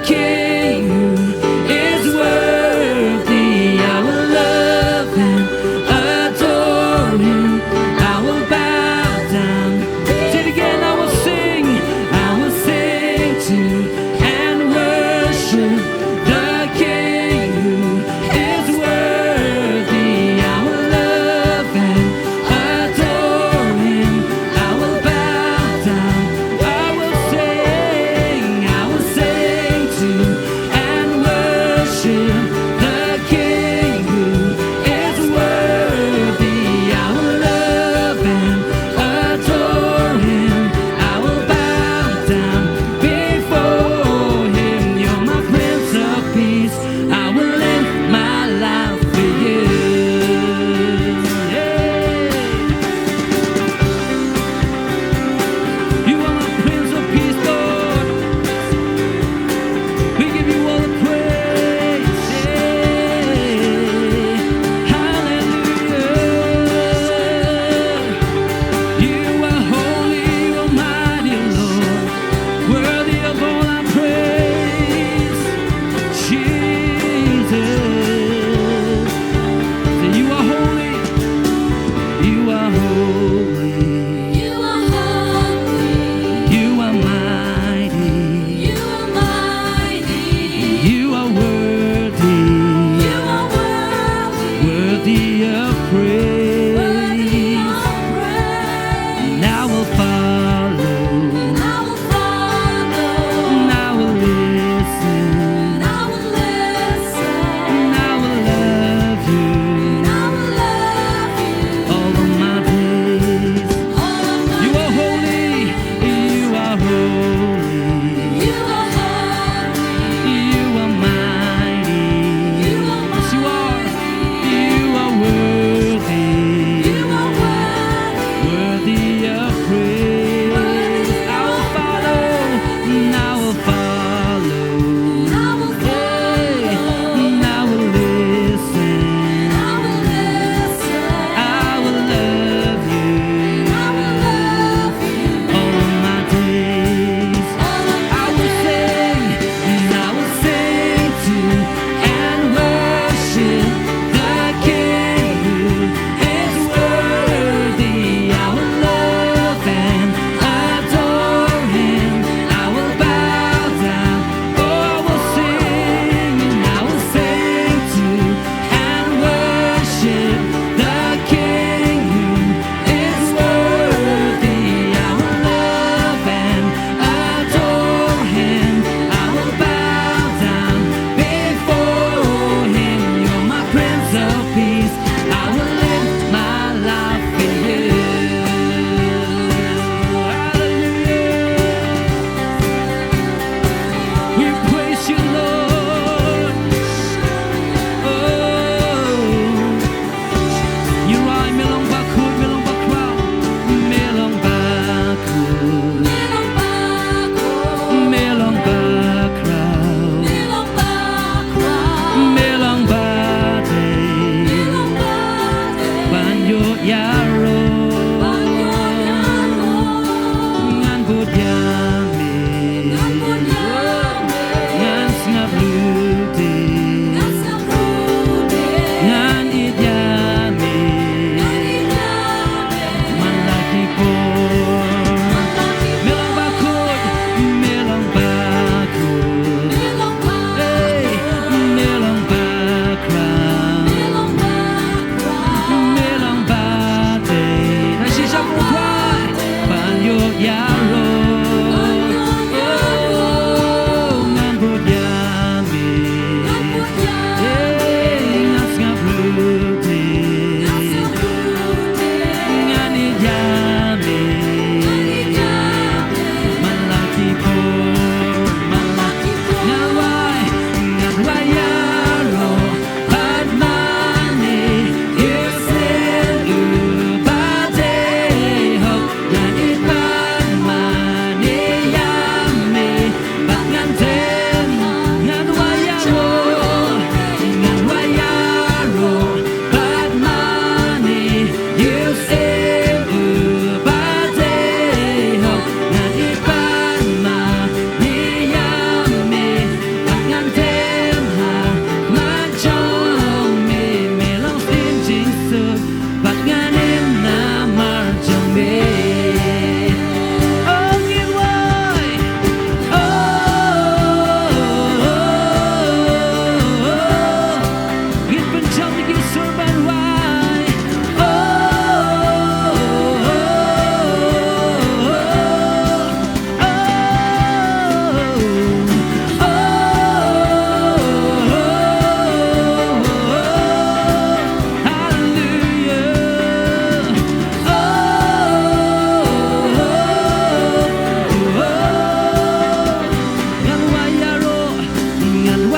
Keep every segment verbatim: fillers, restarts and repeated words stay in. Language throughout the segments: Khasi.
King who is worthy. I will love and adore him. I will bow down. Say it again, I will sing. I will sing to and worship the King who is worthy. I will love and adore him. I will bow down. I will sing. I will sing to and worship the King who is worthy. I will love and adore him. I will bow down before him. You're my Prince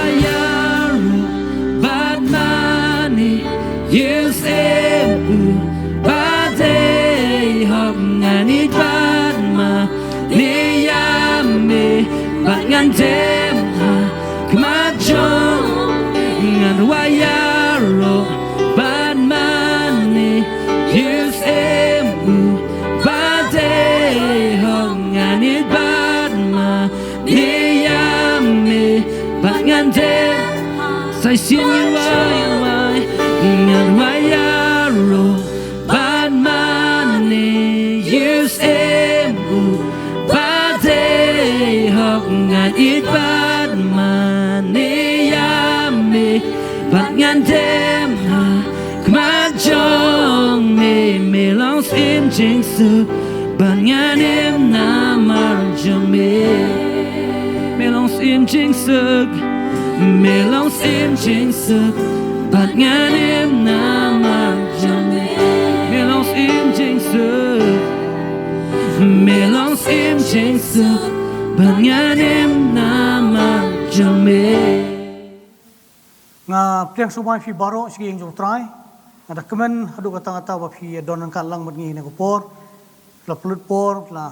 Ïaroh bad mane, ïohsngew ba dei hok ngan ïeit bad mane ïa me, bad ngan dem ha khmat jong, ngan rwai ïaroh bad mane, ïohsngew ba dei hok ngan ïeit bad mane ïa me, bad ngan dem. Sa shisien ngan rwai, ngan rwai ïaroh bad mane, ïohsngew ba dei hok ngan ïeit bad mane ïa me, bad ngan dem ha khmat jong me. Me long syiem jingsuk bad ngan im namar jong me. Me long syiem jingsuk, me long syiem jingsuk bad ngan im namar jong me. Me long syiem jingsuk, me long syiem jingsuk bad ngan im namar jong me. Nga pdiang sngewbha ïa phi baroh sha ka ïing jong U Trai. Nga da kmen haduh katta katta ba phi don ryngkat lang bad ngi ha kane ka por. La pynlut por, la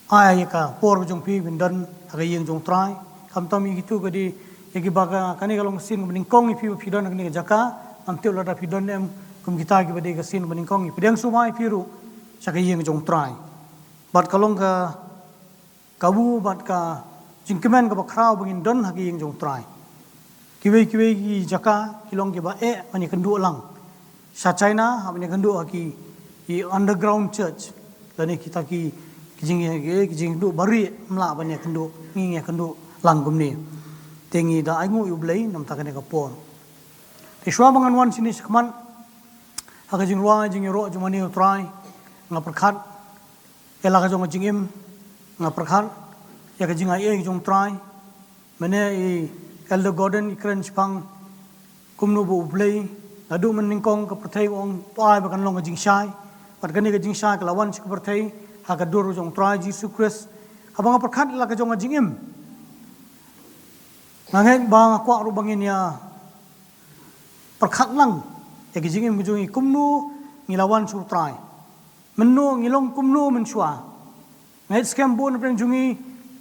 ai ïa ka por ka jong phi ban don ha ka ïing jong U Trai. Khamtam ïa kito ka dei ïa kiba ka, kane ka long ka sien kaba nyngkong ïa phi ba phi don ha kane ka jaka. Ngam tip lada phi don em kum kita kiba dei ka sien kaba nyngkong, ïa pdiang sngewbha ïa phi ruh sha ka ïing jong U Trai. Bad ka long ka kabu bad ka jingkmen kaba khraw ba ngin don ha ka ïing jong U Trai. Kiwei kiwei ki jaka ki long kiba eh ban ïakynduh lang. Sha China hap ban ïakynduh ha ki, ki underground church. Lane kita ki, ki jing, ki, ki jingkynduh barieh, ym lah ban ïakynduh, ngi ngi ïakynduh lang kumne. Te ngi da ainguh ïa U Blei namar kane ka por. Te shuwa ba ngan wan shane shakhmat ha ka jingrwai jingïaroh jong mane U Trai, nga pyrkhat ïa la ka jong ka jingim, nga pyrkhat ïa ka jingaiei jong U Trai. Mynne i Elder Gordon i kren shaphang kumno ba U Blei naduh mynnyngkong ka pyrthei u ong to ai ba kan long ka jingshai. Bad kane ka jingshai ka la wan sha ka pyrthei ha ka dur jong U Trai Jisu Khrist. Haba nga pyrkhat ïa la ka jong ka jingim, nga ngeit ba nga kwah ruh ba ngin ïa pyrkhat lang ïa ka jingim ka jong ngi, kumno ngi la wan sha U Trai. Mynno ngi long kumno mynshuwa. Nga ngeit skhem bun na pdeng jong ngi,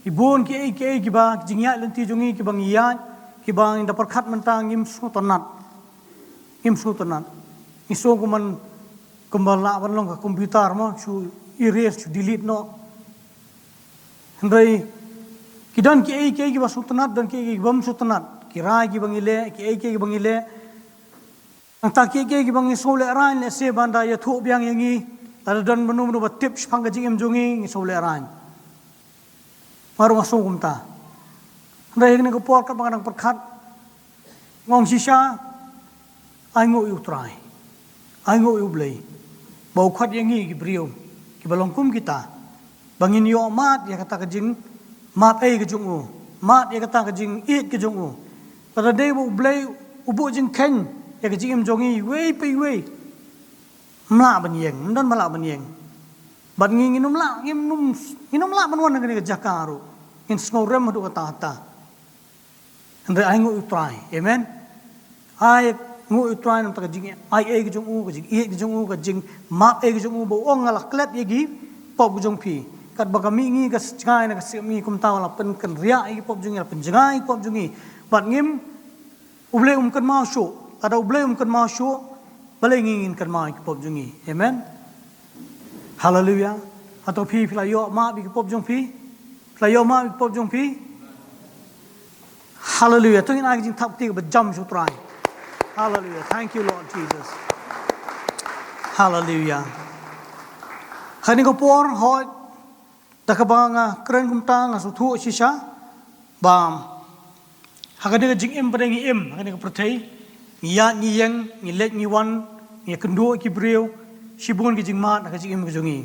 ki bun kiei kiei kiba, ki jingïaid lynti jong ngi kiba ngi ïaid, kiba ngi da pyrkhat mynta ngim sngewtynnat. Ngim sngewtynnat. Ngi sngew kumba, kumba lah ban long ka computer mo, shu erase, shu delete noh. Hynrei ki don kiei kiei kiba sngewtynnat, don kiei kiei kibym sngewtynnat. Ki rai kiba ngi leh, kiei kiei kiba ngi leh. Nangta kiei kiei kiba ngi sngewlehraiñ, lehse ban da ïathuh biang ïa ngi, lada don mano mano ba tip shaphang ka jingim jong ngi, ngi sngewlehraiñ. Nga ruh nga sngew kumta. Hynrei ha kane ka por katba nga dang pyrkhat, nga ong shisha, ainguh ïa U Trai. Ainguh ïa U Blei. Ba u khot ïa ngi ki briew kiba long kum kita, ba ngin ïoh mad ïa kata ka jingmap ei ka jong u, mad ïa kata ka jingïeit ka jong u. Lada dei ba U Blei u buh jingkheiñ ïa ka jingim jong ngi iwei pa iwei, ym lah ban ïeng, ym don ba lah ban ïeng. Bad ngi ngin ym lah, ngin ym, ngin ym lah ban wan ha kane ka jaka ruh. Ngin sngewrem haduh katta katta. Hynrei ainguh ïa U Trai. Amen. Ainguh ïa U Trai namar ka jingaiei ka jong u, ka jingïeit ka jong u, ka jingmap ei ka jong u, ba u ong nga la klet ïa ki pop ka jong phi. Katba ka mihngi ka jngai na ka syiem mihngi kumta, la pynkynriah ïa ki pop jong ngi, la pynjngai ïa ki pop jong ngi. Bad ngim, U Blei um kynmaw shuh. Lada U Blei um kynmaw shuh, balei ngi ngin kynmaw ïa ki pop jong ngi. Amen. Haleluia. Hato phi, phi la ïoh map ïa ki pop jong phi? Phi la ïoh map ïa ki pop jong phi? Haleluia. To ngin ai ka jingthap kti kaba jam sha U Trai. Haleluia. Thank you, Lord Jesus. Haleluia. Ha kane ka por, hooid, da kaba nga kren kumta, nga sngewthuh shisha ba ha kane ka jingim ba ngi im ha kane ka pyrthei, ngi ïaid ngi ïeng, ngi leit ngi wan, ngi ïakynduh ïa ki briew, shibun ki jingmad ha ka jingim ka jong ngi.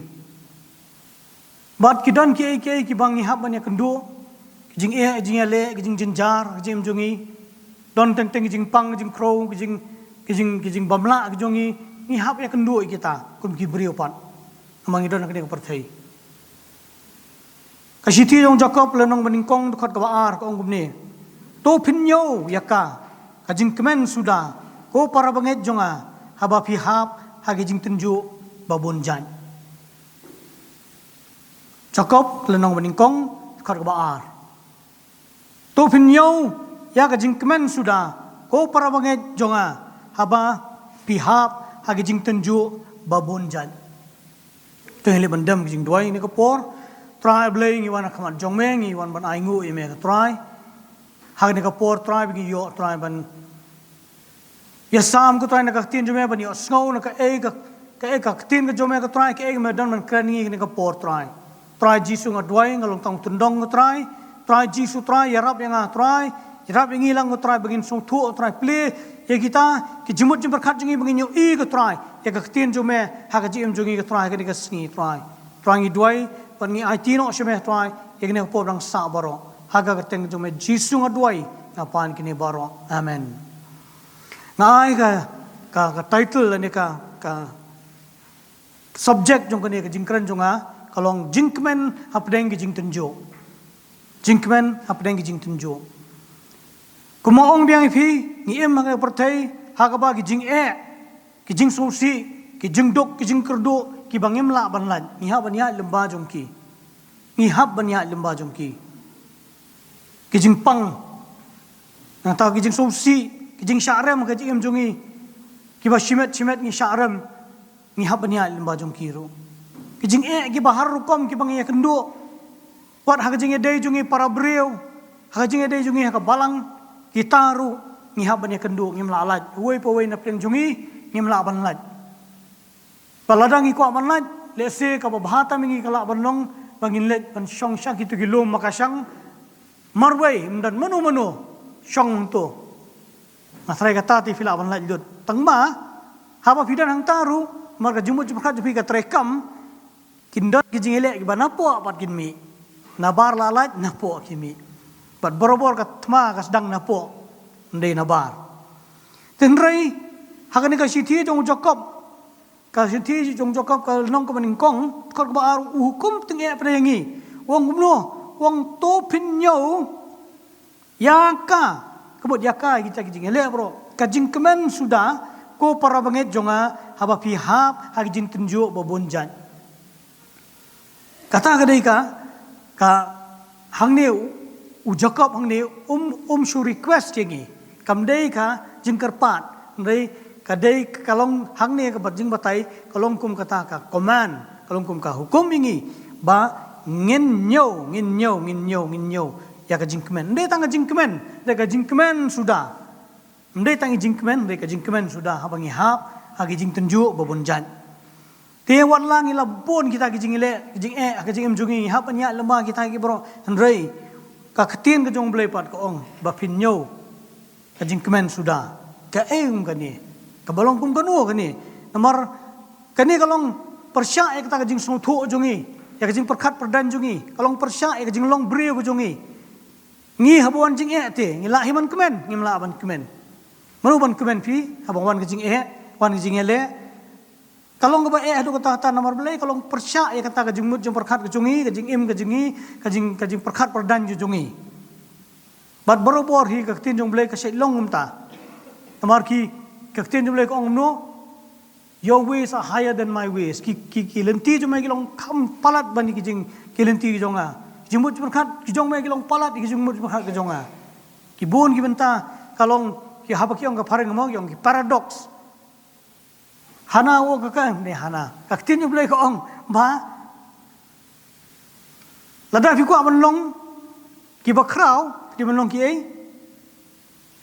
Bad ki don kiei kiei kiba ngi hap ban ïakynduh, ki jingeh, ki jingïaleh, ki jingjynjar ha ka jingim jong ngi. Don teng teng ki jingpang, ki jingkhrew, ki jing, ki jing, ki jingbymlah ka jong ngi, ngi hap ïakynduh ïa kita kum ki briew pat. Namar ngi don ha kane ka pyrthei. Ka shithi jong u Jakob lynnong banyngkong dkhot kaba ar ka ong kumne: To phin ñiew ïa ka, ka jingkmen suda, ko para bangeit jong nga, haba phi hap ha ki jingtynjuh ba bun jait. Jakob lynnong ba nyngkong, dkhot kaba ar. To phin ñiew ïa ka jingkmen suda, ko para bangeit jong nga, haba phi hap ha ki jingtynjuh ba bun jait. To ngin leit ban dem ka jingduwai kane ka por. Trai Blei, ngi wan ha khmat jong me, ngi wan ban ainguh ïa me ko Trai. Ha kane ka por Trai ba ngi ïoh Trai ban ïasam ko Trai na ka ktien jong me, ban ïohsngew na kaei ka, kaei ka ktien ka jong me ko Trai, kaei ka me don ban kren ïa ngi kane ka por Trai. Trai Jisu nga duwai, nga long tang tyndong ko Trai. Trai Jisu Trai, ïarap ïa nga Trai. Ïarap ïa ngi lang ko Trai, ba ngin sngewthuh Trai plie ïa kita ki jingmut jingpyrkhat jong ngi, ba ngin ïohi ko Trai ïa ka ktien jong me ha ka jingim jong ngi ko Trai, ha kane ka sngi Trai. Trai ngi duwai, ban ngi aiti noh sha me Trai ïa kane ka por ba dang sah baroh. Ha ka kyrteng jong me Jisu nga duwai, nga pan kine baroh. Amen. Nga ai ka, ka, ka title lane ka, ka subject jong kane ka jingkren jong nga, ka long jingkmen hapdeng ki jingtynjuh. Jingkmen hapdeng ki jingtynjuh. Kumba ong biang ïa phi, ngi im ha ka pyrthei ha kaba ki jingeh, ki jingsngewsih, ki jingduk, ki jingkyrduh, kiba ngim lah ban lait, ngi hap ban ïaid lyngba jong ki. Ngi hap ban ïaid lyngba jong ki. Ki jingpang, nangta ki jingsngewsih, ki jingshah rem ha ka jingim jong ngi, kiba shimet shimet ngi shah rem, ngi hap ban ïaid lyngba jong ki ruh. Ki jingeh kiba har rukom kiba ngi ïakynduh, wat ha ka jingïadei jong ngi para briew, ha ka jingïadei jong ngi ha ka balang, kita ruh ngi hap ban ïakynduh, ngim lah lait. Uwei pa uwei na pdeng jong ngi ngim lah ban lait. Bad lada ngi kwah ban lait, lehse kaba bha tam ïa ngi ka lah ban long ba ngin leit ban shong sha kito ki lum makashang marwei, ym don mano mano shong hangto. Nga tharai kata te phi lah ban lait lut. Tangba haba phi don hangta ruh, namar ka jingmut jingpyrkhat jong phi ka treikam, kin don ki jingïaleh kiba napoh pat kin mih. Nabar la lait, napoh ki mih. Bad barabor ka thma ka sdang napoh, ym dei nabar. Te hynrei ha kane ka shithi jong u Jakob, ka shithi jong u Jakob ka lynnong kaba nyngkong, dkhot kaba ar, u hukum tyngeh pat ïa ngi. U ong kumno? U ong to phin ñiew ïa ka, ka mut ïa ka, kita ki jingïaleh baroh, ka jingkmen suda, ko para bangeit jong nga, haba phi hap ha ki jingtynjuh ba bun jait. Kata ka dei ka, ka hangne u, u Jakob hangne um, um shu request ïa ngi. Kam dei ka jingkyrpad, hynrei ka dei ka long hangne kaba jingbatai, ka long kum kata ka command, ka long kum ka hukum ïa ngi ba ngin ñiew, ngin ñiew, ngin ñiew, ngin ñiew ïa ka jingkmen. Ym dei tang ka jingkmen, hynrei ka jingkmen suda. Ym dei tang ka jingkmen, hynrei ka jingkmen suda haba ngi hap ha ki jingtynjuh ba bun jait. Te wat la ngi la bun kita ki jingïaleh, ki jingeh ha ka jingim jong ngi, hap ban ïaid lyngba kita ki baroh, hynrei ka ktien ka jong u Blei pat ka ong ba phin ñiew ka jingkmen suda. Kaei kum kane? Kaba long kum kano kane? Namar kane ka long pyrshah ïa kata ka jingsngewthuh jong ngi, ïa ka jingpyrkhat pyrdaiñ jong ngi, ka long pyrshah ïa ka jinglong briew jong ngi. Ngi haba wan jingeh te ngi lah hi ban kmen, ngim lah ban kmen. Mano ban kmen phi haba wan ka jingeh, wan ka jingïaleh? Ka long kaba eh haduh katta katta namar balei? Ka long pyrshah ïa kata ka jingmut jingpyrkhat ka jong ngi, ka jingim ka jong ngi, ka jing, ka jingpyrkhat pyrdaiñ ka jong ngi. Bad barabor hi ka ktien jong u Blei ka shait long kumta. Namar ki, ka ktien jong u Blei ka ong kumno? Your ways are higher than my ways. Ki, ki, ki lynti jong me ki long kham palat ban ki jing, ki lynti ki jong nga. Ki jingmut jingpyrkhat ki jong me ki long palat ki jingmut jingpyrkhat ki jong nga. Ki bun ki bynta ka long ki, haba ki ong ka phareng mo, ki ong ki paradox. Hana u ong ka, ka ne hana. Ka ktien jong u Blei ka ong ba lada phi kwah ban long kiba khraw, phi dei ban long kiei?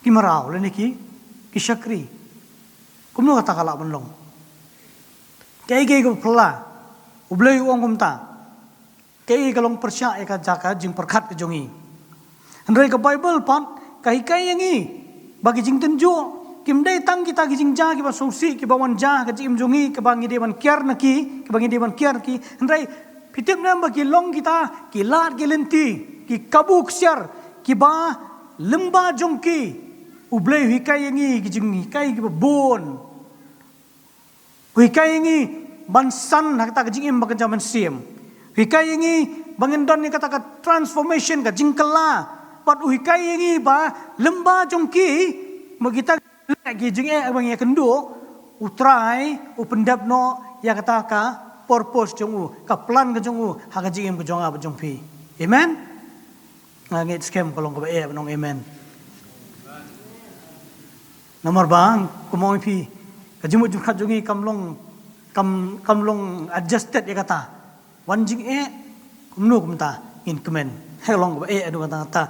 Ki mraw lane ki, ki shakri. Kumno kata ka lah ban long? Kaei kaei kaba phylla? U Blei u ong kumta. Kaei ka long pyrshah ïa ka jaka jingpyrkhat ka jong ngi. Hynrei ka Baibl pat ka hikai ïa ngi ba ki jingtynjuh kim dei tang kita ki jingjia kiba sngewsih kiba wan jia ka jingim jong ngi, kiba ngi dei ban kiar na ki, kiba ngi dei ban kiar na ki. Hynrei phi tip ne em ba ki long kita ki lad ki lynti, ki kabu ksiar kiba lyngba jong ki U Blei u hikai ïa ngi ki jinghikai kiba bun. U hikai ïa ngi ban san ha kata ka jingim ba kynja mynsiem. U hikai ïa ngi ba ngin don ïa kata ka transformation, ka jingkylla, pat u hikai ïa ngi ba lyngba jong ki, ma kita ki jingeh ba ngi ïakynduh, U Trai u pyndep noh ïa kata ka purpose jong u, ka plan ka jong u ha ka jingim ka jong nga bad jong phi. Amen. Nga ngeit skhem ka long kaba eh ban ong amen. Namar ba kumno phi, ka jingmut jingpyrkhat jong ngi kam long, kam, kam long adjusted ïa kata. Wan jingeh kumno kumta ngin kmen. Hei long kaba eh adu kata kata.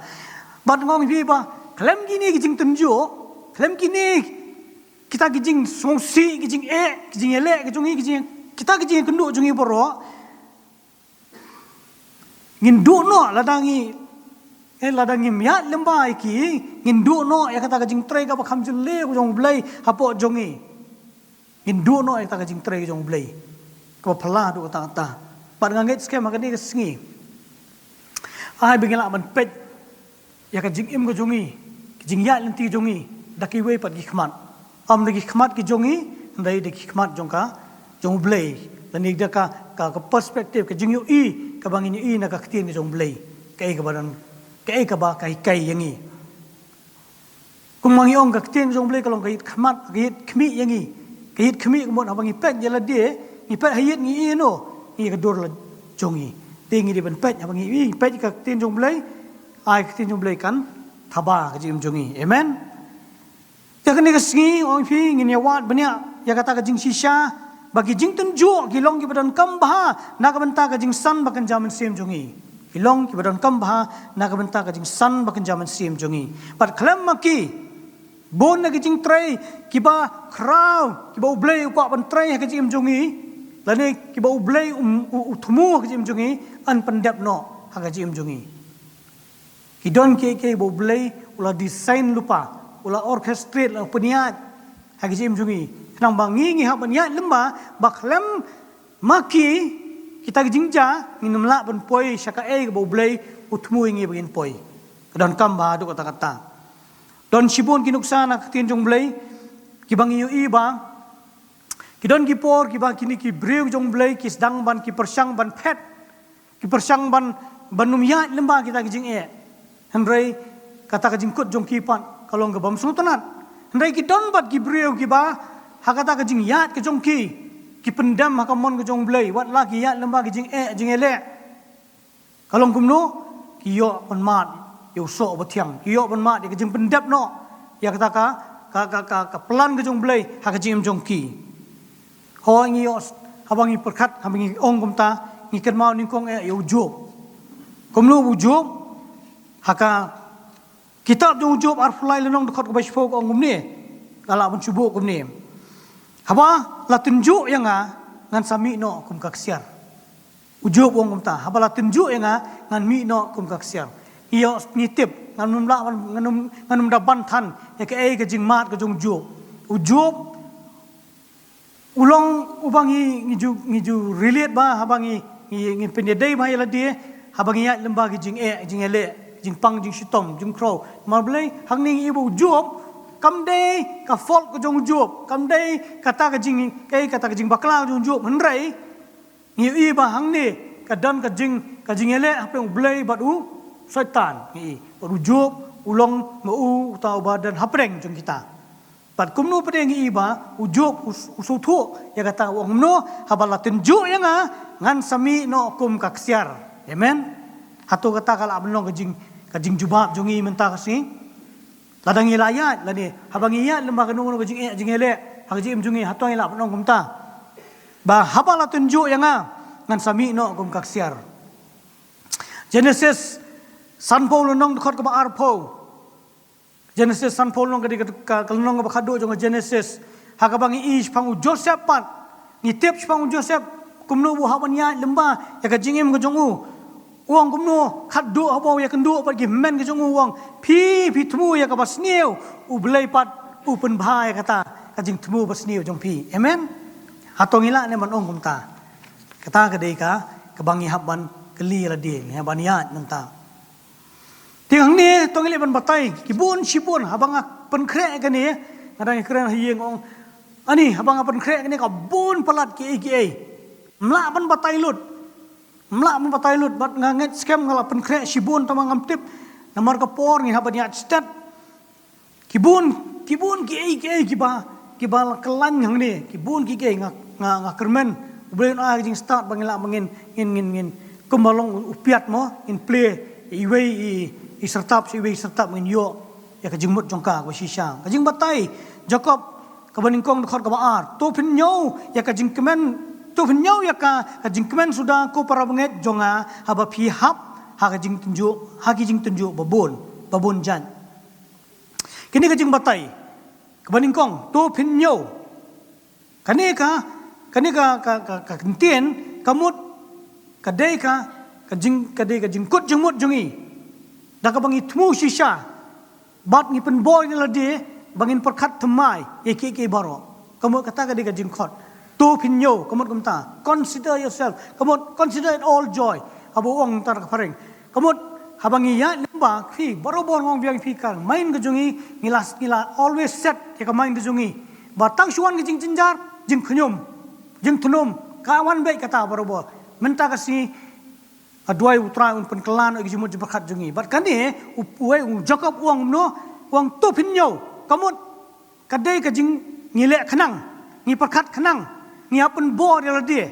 Bad nga ong phi ba khlem kine ki jingtynjuh, khlem kine kita ki jingsngewsih, ki jingeh, ki jingïaleh ki jong ngi, ki jing, kita ki jingkynduh jong ngi baroh. Ngin duh noh lada ngi, eh, lada ngim ïaid lyngba ïa ki, ngin duh noh ïa kata ka jingtrei kaba kham jylliew ka jong U Blei hapoh jong ngi. Ngin duh noh ïa kata ka jingtrei ka jong U Blei kaba phylla duh kata kata. Bad nga ngeit skhem ha kane ka sngi, ai ba ngin lah ban peit ïa ka jingim ka jong ngi, ka jingïaid lynti jong ngi da kiwei pat ki khmat. Ym da ki khmat ki jong ngi, hynrei da ki khmat jong ka, jong U Blei. Lane da ka, ka, ka perspective, ka jingïohi kaba ngin ïohi na ka ktien ka jong U Blei. Kaei kaba don, kaei kaba ka hikai ïa ngi. Kumba ngi ong, ka ktien ka jong U Blei ka long ka ïit khmat, ka ïit khmih ïa ngi. Ka ïit khmih ka mut haba ngi peit ïa lade, ngi peit ha ïit ngi ïohi noh, ngi ïa ka dur la jong ngi. Te ngi dei ban peit haba ngi ïohi, peit ka ktien jong U Blei, ai ka ktien jong U Blei kan thaba ka jingim jong ngi. Amen. Te kane ka sngi ong phi ngin ïa wad bniah ïa kata ka jingshisha ba ki jingtynjuh ki long kiba donkam bha na ka bynta ka jingsan ba kynja mynsiem jong ngi. Ki long kiba donkam bha na ka bynta ka jingsan ba kynja mynsiem jong ngi. Bad khlem ma ki, bun na ki jingtrei kiba khraw, kiba U Blei u kwah ban trei ha ka jingim jong ngi, lane kiba U Blei u, u, u thmu ha ka jingim jong ngi, yn pyndep noh ha ka jingim jong ngi. Ki don kiei kiei ba U Blei u la design lypa, u la orchestrate, la pynïaid ha ka jingim jong ngi. Khnang ba ngi ngi hap ban ïaid lyngba, ba khlem ma ki, kita ki jingjia, ngin ym lah ban poi sha kaei kaba U Blei u thmu ïa ngi ba ngin poi. Ka donkam bha duh kata kata. Don shibun ki nuksa na ka ktien jong U Blei kiba ngi ïohi ba ki don ki por kiba kine ki briew jong U Blei ki sdang ban, ki pyrshang ban phet, ki pyrshang ban, ban ym ïaid lyngba kita ki jingeh. Hynrei kata ka jingkut jong ki pat ka long ka bym sngewtynnat. Hynrei ki don pat ki briew kiba ha kata ka jingïaid ka jong ki, ki pyndem ha ka mon ka jong U Blei, wat la ki ïaid lyngba ki jingeh jingïaleh. Ka long kumno? Ki ïoh ban mad ïa u soh ba thiang, ki ïoh ban mad ïa ka jingpyndep noh ïa kata ka, ka, ka, ka, ka plan ka jong U Blei ha ka jingim jong ki. Hooid, ngi ïoh, haba ngi pyrkhat, haba ngi ong kumta, ngi kynmaw nyngkong eh ïa u Job. Kumno u Job? Ha ka kitab jong u Job arphew lai lynnong dkhot kaba shiphew ka ong kumne. Nga lah ban shu buh kumne. Haba la tynjuh ïa nga, ngan sa mih noh kum ka ksiar. U Job u ong kumta, haba la tynjuh ïa nga, ngan mih noh kum ka ksiar. Ngi ïoh, ngi tip, ngan ym lah, ngan ym, ngan ym da ban than ïa kaei ka jingmad ka jong u Job. U Job u long uba ngi, ngi ju, ngi ju relate bha, haba ngi, ngi, ngi pynïadei bha ïa lade, haba ngi ïaid lyngba ki jingeh jingïaleh, jingpang jingshitom, jingkhraw. Namar balei? Hangne ngi ïohi ba u Job, kam dei ka fault ka jong u Job, kam dei kata ka jing, kaei kata ka jingbakla ka jong u Job, hynrei ngi ïohi ba hangne ka don ka jing, ka jingïaleh hapdeng u Blei bad u Soitan. Ngi ïohi bad u Job u long ma u uta uba don hapdeng jong kita. Bad kumno pat ngi ïohi ba u Job u, u sngewthuh ïa kata, u ong kumno? Haba la tynjuh ïa nga, ngan sa mih noh kum ka ksiar. Amen. Hato kata ka lah ban long ka jing, ka jingjubab jong ngi mynta ka sngi? Lada ngi la ïaid, lane haba ngi ïaid lyngba kano kano ka jingeh jingïaleh ha ka jingim jong ngi, hato ngi lah ban ong kumta ba haba la tynjuh ïa nga, ngan sa mih noh kum ka ksiar? Genesis sanphew lynnong dkhot kaba arphew. Genesis sanphew lynnong, ka dei ka, ka, ka lynnong kaba khatduh jong ka Genesis. Ha kaba ngi ïohi shaphang u Joseph pat. Ngi tip shaphang u Joseph kumno ba u hap ban ïaid lyngba ïa ka jingim ka jong u. U ong kumno, khatduh haba u ïakynduh bad ki hynmen ka jong u, u ong, phi, phi thmu ïa kaba sniew, U Blei pat u pynbha ïa kata ka jingthmu ba sniew jong phi. Amen. Hato ngi lah ne ban ong kumta? Kata ka dei ka, kaba ngi hap ban kylli ïa lade, ngi hap ban ïaid mynta. Te hangne to ngi leh ban batai, ki bun shibun, haba nga pynkhreh ïa kane, nga dang ïakren ha ïing, ong, ani, haba nga pynkhreh ïa kane ka bun palat kiei kiei. Ym lah ban batai lut. Ym lah ban batai lut, bad nga ngeit skhem nga la pynkhreh shibun, tangba ngam tip Namar ka por ngin hap ban ïaid stet. Ki bun, ki bun ki ei ki ei kiba, kiba la kyllaiñ hangne, ki bun ki ei, nga, nga, nga kyrmen. U Blei un ai ka jingstad ba ngin lah ba ngin, ngin, ngin, ngin, kumba long u piat mo, ngin plie iwei i, i syrtap, iwei i syrtap ngin ïoh ïa ka jingmut jong ka kaba shisha. Ka jingbatai Jakob kaba nyngkong dkhot kaba ar. To phin ñiew ïa ka jingkmen, to phin ñiew ïa ka, ka jingkmen suda ko para bangeit jong nga, haba phi hap ha ka jingtynjuh, ha ki jingtynjuh ba bun, ba bun jait. Kine ka jingbatai kaba nyngkong, to phin ñiew. Kane ka, kane ka, ka, ka, ka ktien ka mut ka dei ka, ka jing, ka dei ka jingkut jingmut jong ngi. Da kaba ngi thmu shisha bad ngi pynbor ïa lade ba ngin pyrkhat thymmai ïa kiei kiei baroh. Ka mut kata ka dei ka jingkhot. To phin ñiew, ka mut kumta. Consider yourself. Ka mut consider it all joy. Haba ong tang ka phareng. Ka mut haba ngi ïaid lyngba, phi, barabor nga ong biang ïa phi, ka mind ka jong ngi, ngi la, ngi la always set ïa ka mind ka jong ngi ba tang shu wan ka jingjynjar, jingkhñium, jingthnum, ka wan beit kata barabor. Mynta ka sngi nga duwai U Trai un pynkylla noh ïa ka jingmut jingpyrkhat jong ngi. Bad kane u, u, u Jakob u ong kumno, u ong to phin ñiew. Ka mut ka dei ka jing, ngi leh khnang, ngi pyrkhat khnang, ngi hap pynbor ïa lade.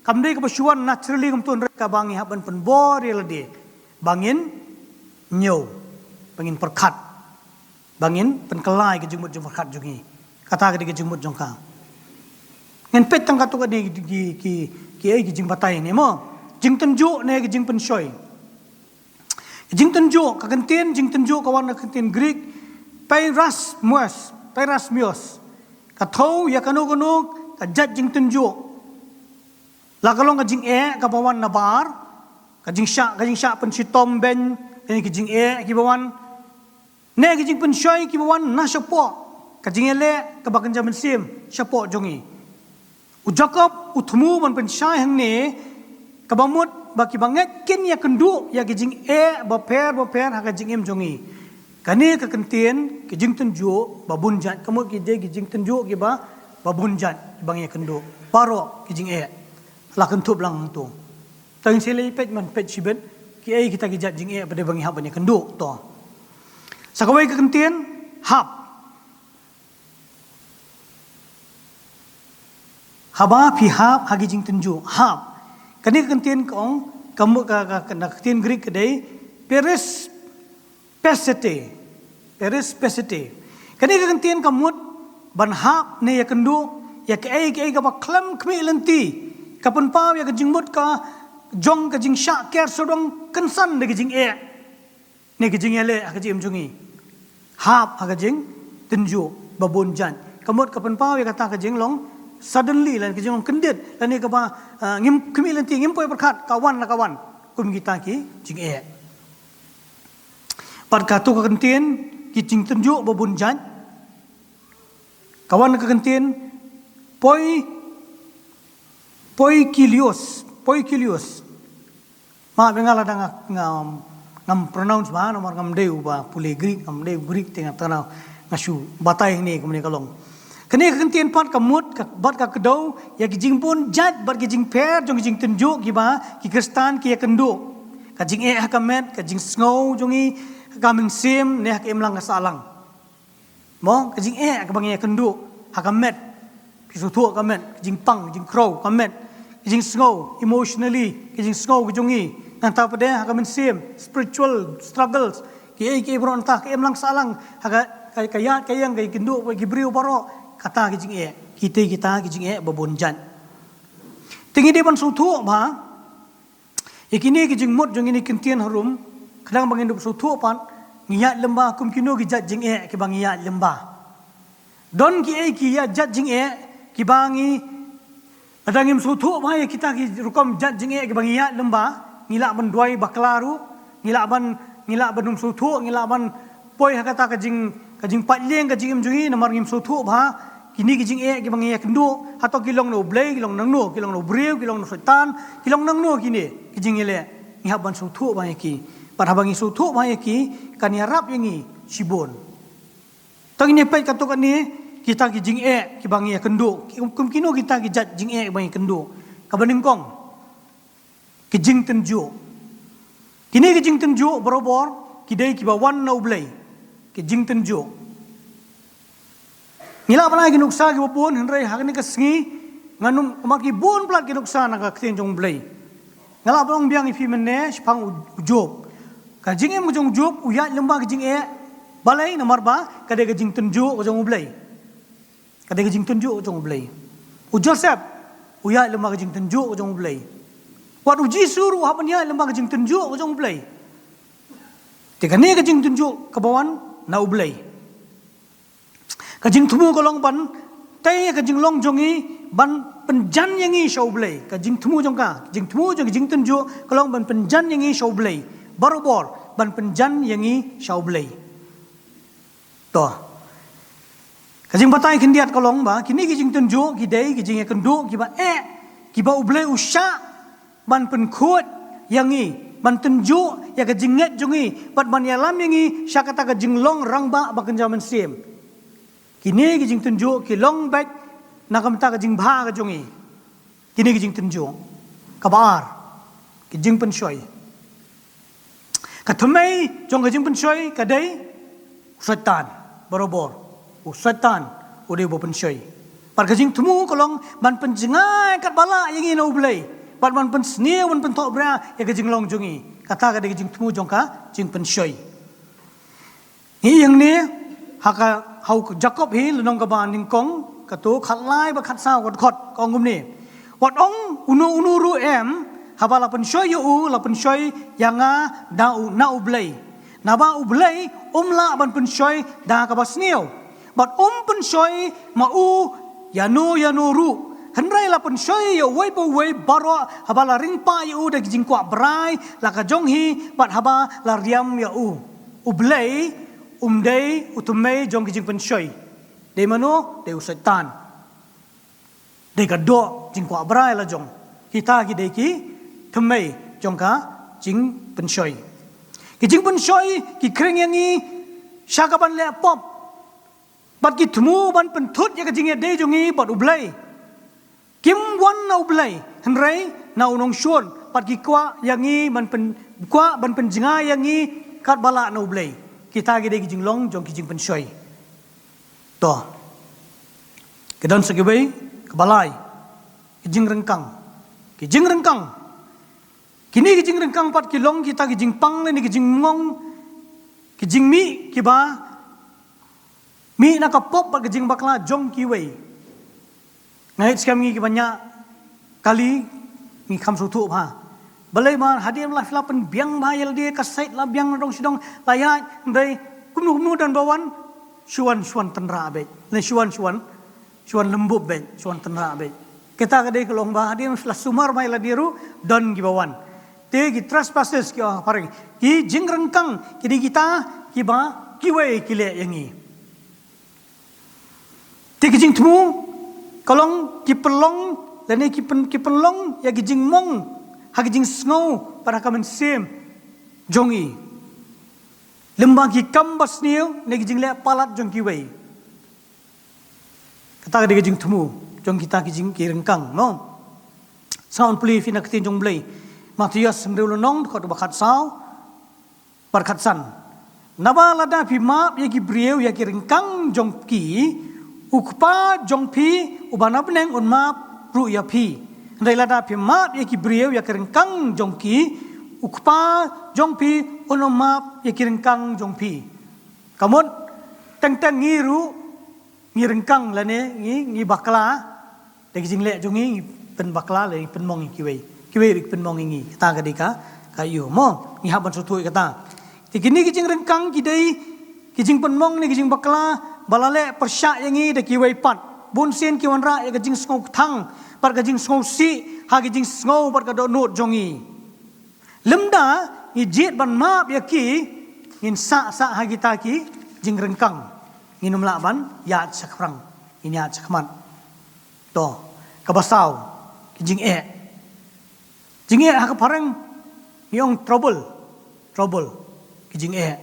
Kam dei kaba shu wan naturally kumto, hynrei kaba ngi hap ban pynbor ïa lade ba ngin ñiew, ba ngin pyrkhat, ba ngin pynkylla ïa ka jingmut jingpyrkhat jong ngi. Kata ka dei ka jingmut jong ka. Ngin peit tang katto katne ki, ki, ki, kiei ki jingbatai ne mo. Jingtynjuh ne ka jingpynshoi. Jingtynjuh, ka ktien jingtynjuh ka wan na ka ktien Greek peirasmos, peirasmos. Ka thew ïa kano kano ka jait jingtynjuh. La ka long ka jingeh kaba wan na bar, ka jingshah, ka jingshah pynshitom beiñ, ne ka jingeh kiba wan, ne ka jingpynshoi kiba wan na shapoh ka jingïaleh kaba kynja mynsiem shapoh jong ngi. U Jakob u thmu ban pynshai hangne kaba mut ba kiba ngeit kin ïakynduh ïa ki jingeh bapher bapher ha ka jingim jong ngi. Kane ka ktien ki jingtynjuh ba bun jait, ka mut ki dei ki jingtynjuh kiba, ba bun jait kiba ngi ïakynduh. Baroh ki jingeh la kynthup lang hangto. Tang sha lei peit man peit shibit kiei kita ki jait jingeh ba dei ba ngi hap ban ïakynduh to. Sa kawei ka ktien, hap. Haba phi hap ha ki jingtynjuh, hap. Kane ka ktien ka ong, ka mut ka, ka, ka, na ka ktien Greek ka dei perispesete. Perispesete. Kane ka ktien ka mut ban hap ne ïakynduh ïa kaei kaei kaba khlem khmih lynti. Ka pynpaw ïa ka jingmut ka jong ka jingshah ker sawdong kynsan da ka jingeh ne ka jingïaleh ha ka jingim jong ngi. Hap ha ka jingtynjuh ba bun jait. Ka mut ka pynpaw ïa kata ka jinglong suddenly, lane ka jinglong kyndit, lane kaba, ah, ngim khmih lynti, ngim poi pyrkhat, ka wan la ka wan. Kum kita ki jingeh. Bad kato ka ktien ki jingtynjuh ba bun jait ka wan na ka ktien poi, poikilios, poikilios. Ma, ba nga la dang nga, nga, ngam pronounce bha namar ngam dei uba pule Greek, ngam dei u Greek te nga tang nga shu batai hangne kumne ka long. Kane ka ktien pat ka mut ka, bad ka kdew ïa ki jingbun jait bad ki jingpher jong ki jingtynjuh kiba ki Khristan ki ïakynduh. Ka jingeh ha ka met, ka jingsngew jong ngi ha ka mynsiem ne ha ka imlang ka sahlang. Mo, ka jingeh kaba ngi ïakynduh ha ka met. Phi sngewthuh ka met, ka jingpang, ka jingkhrew ka met, ka jingsngew emotionally, ka jingsngew ka jong ngi. Nangta pat de ha ka mynsiem, spiritual struggles, kiei kiei baroh nangta, ka imlang sahlang, ha ka, ka, ka ïaid ka ïeng, ka ïakynduh ki briew baroh. Kata ki jingeh, kita kita ki jingeh ba bun jait. Te ngi dei ban sngewthuh ba ïa kine ki jingmut jong kine ki ktien harum, khnang ba ngin dup sngewthuh pat, ngi ïaid lyngba kum kino ki jait jingeh kiba ngi ïaid lyngba. Don kiei ki ïa jait jingeh kiba ngi, lada ngim sngewthuh bha ïa kita ki rukom jait jingeh kiba ngi ïaid lyngba, ngi lah ban duwai bakla ruh, ngi lah ban, ngi lah ban ym sngewthuh, ngi lah ban poi ha kata ka jing, ka jingpait lieng ka jingim jong ngi namar ngim sngewthuh bha kine ki jingeh kiba ngi ïakynduh, hato ki long na U Blei, ki long nangno, ki long na u briew, ki long na u Soitan, ki long nangno kine ki jingïaleh. Ngi hap ban sngewthuh bha ïa ki. Bad haba ngi sngewthuh bha ïa ki, kan ïarap ïa ngi shibun. To ngin ïa peit katto katne kita ki jingeh kiba ngi ïakynduh. Ki, kum kino kita ki jait jingeh kiba ngi ïakynduh. Kaba nyngkong, ki jingtynjuh. Kine ki jingtynjuh barabor ki dei kiba wan na U Blei, ki jingtynjuh. Ngi lah ban ai ki nuksa kiba bun, hynrei ha kane ka sngi ngan ym, mar ki bun palat ki nuksa na ka ktien jong U Blei. Nga lah ban ong biang ïa phi mynne shaphang u, u Job. Ka jingim ka jong u Job u ïaid lyngba ka jingeh. Balei? Namar ba ka dei ka jingtynjuh ka jong U Blei. Ka dei ka jingtynjuh ka jong U Blei. U Joseph u ïaid lyngba ka jingtynjuh ka jong U Blei. Wat u Jisu ruh u hap ban ïaid lyngba ka jingtynjuh ka jong U Blei. Te kane ka jingtynjuh kaba wan na U Blei. Ka jingthmu ka long ban tei ka jinglong jong ngi ban pynjan ïa ngi sha U Blei. Ka jingthmu jong ka, jingthmu jong ka jingtynjuh ka long ban pynjan ïa ngi sha U Blei. Barabor ban pynjan ïa ngi sha U Blei. To. Ka jingbatai khyndiat ka long ba kine ki jingtynjuh ki dei ki jingïakynduh kiba eh, kiba U Blei u shah ban pynkhuid ïa ngi, ban tynjuh ïa ka jingngeit jong ngi, bad ban ïalam ïa ngi sha kata ka jinglong rangbah ba kynja mynsiem. Kine ki jingtynjuh ki long beit na ka bynta ka jingbha ka jong ngi. Kine ki jingtynjuh. Kaba ar, ki jingpynshoi. Ka thymmei jong ka jingpynshoi ka dei u Soitan, barabor. U Soitan u dei uba pynshoi. Bad ka jingthmu ka long ban pynjngai katba lah ïa ngi na U Blei. Bad ban pynsniew, ban pynthohbria ïa ka jinglong jong ngi. Kata ka dei ka jingthmu jong ka jingpynshoi. Ngi ïeng ne ha ka, ha u Jakob hi, lynnong kaba nyngkong, kato khatlai bad khatsaw, ka dkhot ka ong kumne. Wat ong uno uno ruh em, haba la pynshoi ïa u, la pynshoi ïa nga da u, na U Blei. Naba U Blei um lah ban pynshoi da kaba sniew. Bad um pynshoi ma u ïano ïano ruh. Hynrei la pynshoi ïa uwei pa uwei baroh haba la ring pah ïa u da ki jingkwah brai la ka jong hi, bad haba la riam ïa u. U Blei um dei u thymmei jong ki jingpynshoi. Dei mano? Dei u Soitan. Dei ka doh jingkwah brai la jong. Kita ki dei ki thymmei jong ka jingpynshoi. Ki jingpynshoi ki khring ïa ngi sha ka ban leh pop. Bad ki thmu ban pynthut ïa ka jingïadei jong ngi bad U Blei. Kim wan na U Blei, hynrei na u nongshun, bad ki kwah ïa ngi ban pyn, kwah ban pynjngai ïa ngi katba lah na U Blei. Kita ki dei ki jinglong jong ki jingpynshoi. To. Ki don sa kiwei, kaba lai. Ki jingryngkang. Ki jingryngkang. Kine ki jingryngkang pat ki long kita ki jingpang lane ki jingmong, ki jingmih kiba mih na ka pop bad ka jingbakla jong kiwei. Nga ngeit skhem ngi kiba ñiah kali ngi kham sngewthuh bha. Balei? Namar hadien la phi la pynbiang bha ïa lade, ka sait la biang na dong shi dong, la ïaid, hynrei kumno kumno don ba wan, shu wan, shu wan tynrah beit. Ne shu wan, shu wan, shu wan lymbup beit, shu wan tynrah beit. Kita ka dei ka long ba hadien la sumar bha ïa lade ruh don kiba wan. Te ki trespasses ki ong ha phareng, ki jingryngkang ki dei kita kiba kiwei ki leh ïa ngi. Te ki jingthmu ka long ki pynlong, lane ki pyn, ki pynlong ïa ki jingmong ha ki jingsngew bad ha ka mynsiem jong ngi. Lymda ki kam basniew ne ki jingleh palat jong kiwei. Kata ka dei ka jingthmu jong kita ki jing, ki ryngkang, no? Sa ngan pule ïa phi na ka ktien jong U Blei. Mathaios hynriew lynnong, dkhot ba khatsaw bad khatsan. Naba lada phi map ïa ki briew ïa ki ryngkang jong ki, U Kpa jong phi uba na bneng un map ruh ïa phi. Hynrei lada phi map ïa ki briew ïa ki ryngkang jong ki, U Kpa jong phi un ym map ïa ki ryngkang jong phi. Ka mut teng teng ngi ruh ngi ryngkang lane ngi, ngi bakla. Da ki jingleh jong ngi ngi pynbakla lane ngi pynmong ïa kiwei. Kiwei ruh ki pynmong ïa ngi. Kata ka dei ka, ka ïoh mo. Ngi hap ban sngewthuh ïa kata. Te kine ki jingryngkang ki dei ki jingpynmong ne ki jingbakla ba la leh pyrshah ïa ngi da kiwei pat. Bun sien ki wanrah ïa ka jingsngew kthang bad ka jingsngew sih ha ka jingsngew bad ka dohnud jong ngi. Lymda ngi jied ban map ïa ki, ngin sah sah ha kita ki jingryngkang. Ngin ym lah ban ïaid shakhmat, ngin ïaid shakhmat. To, kaba saw, ki jingeh. Jingeh ha ka phareng ngi ong trouble. Trouble, ki jingeh.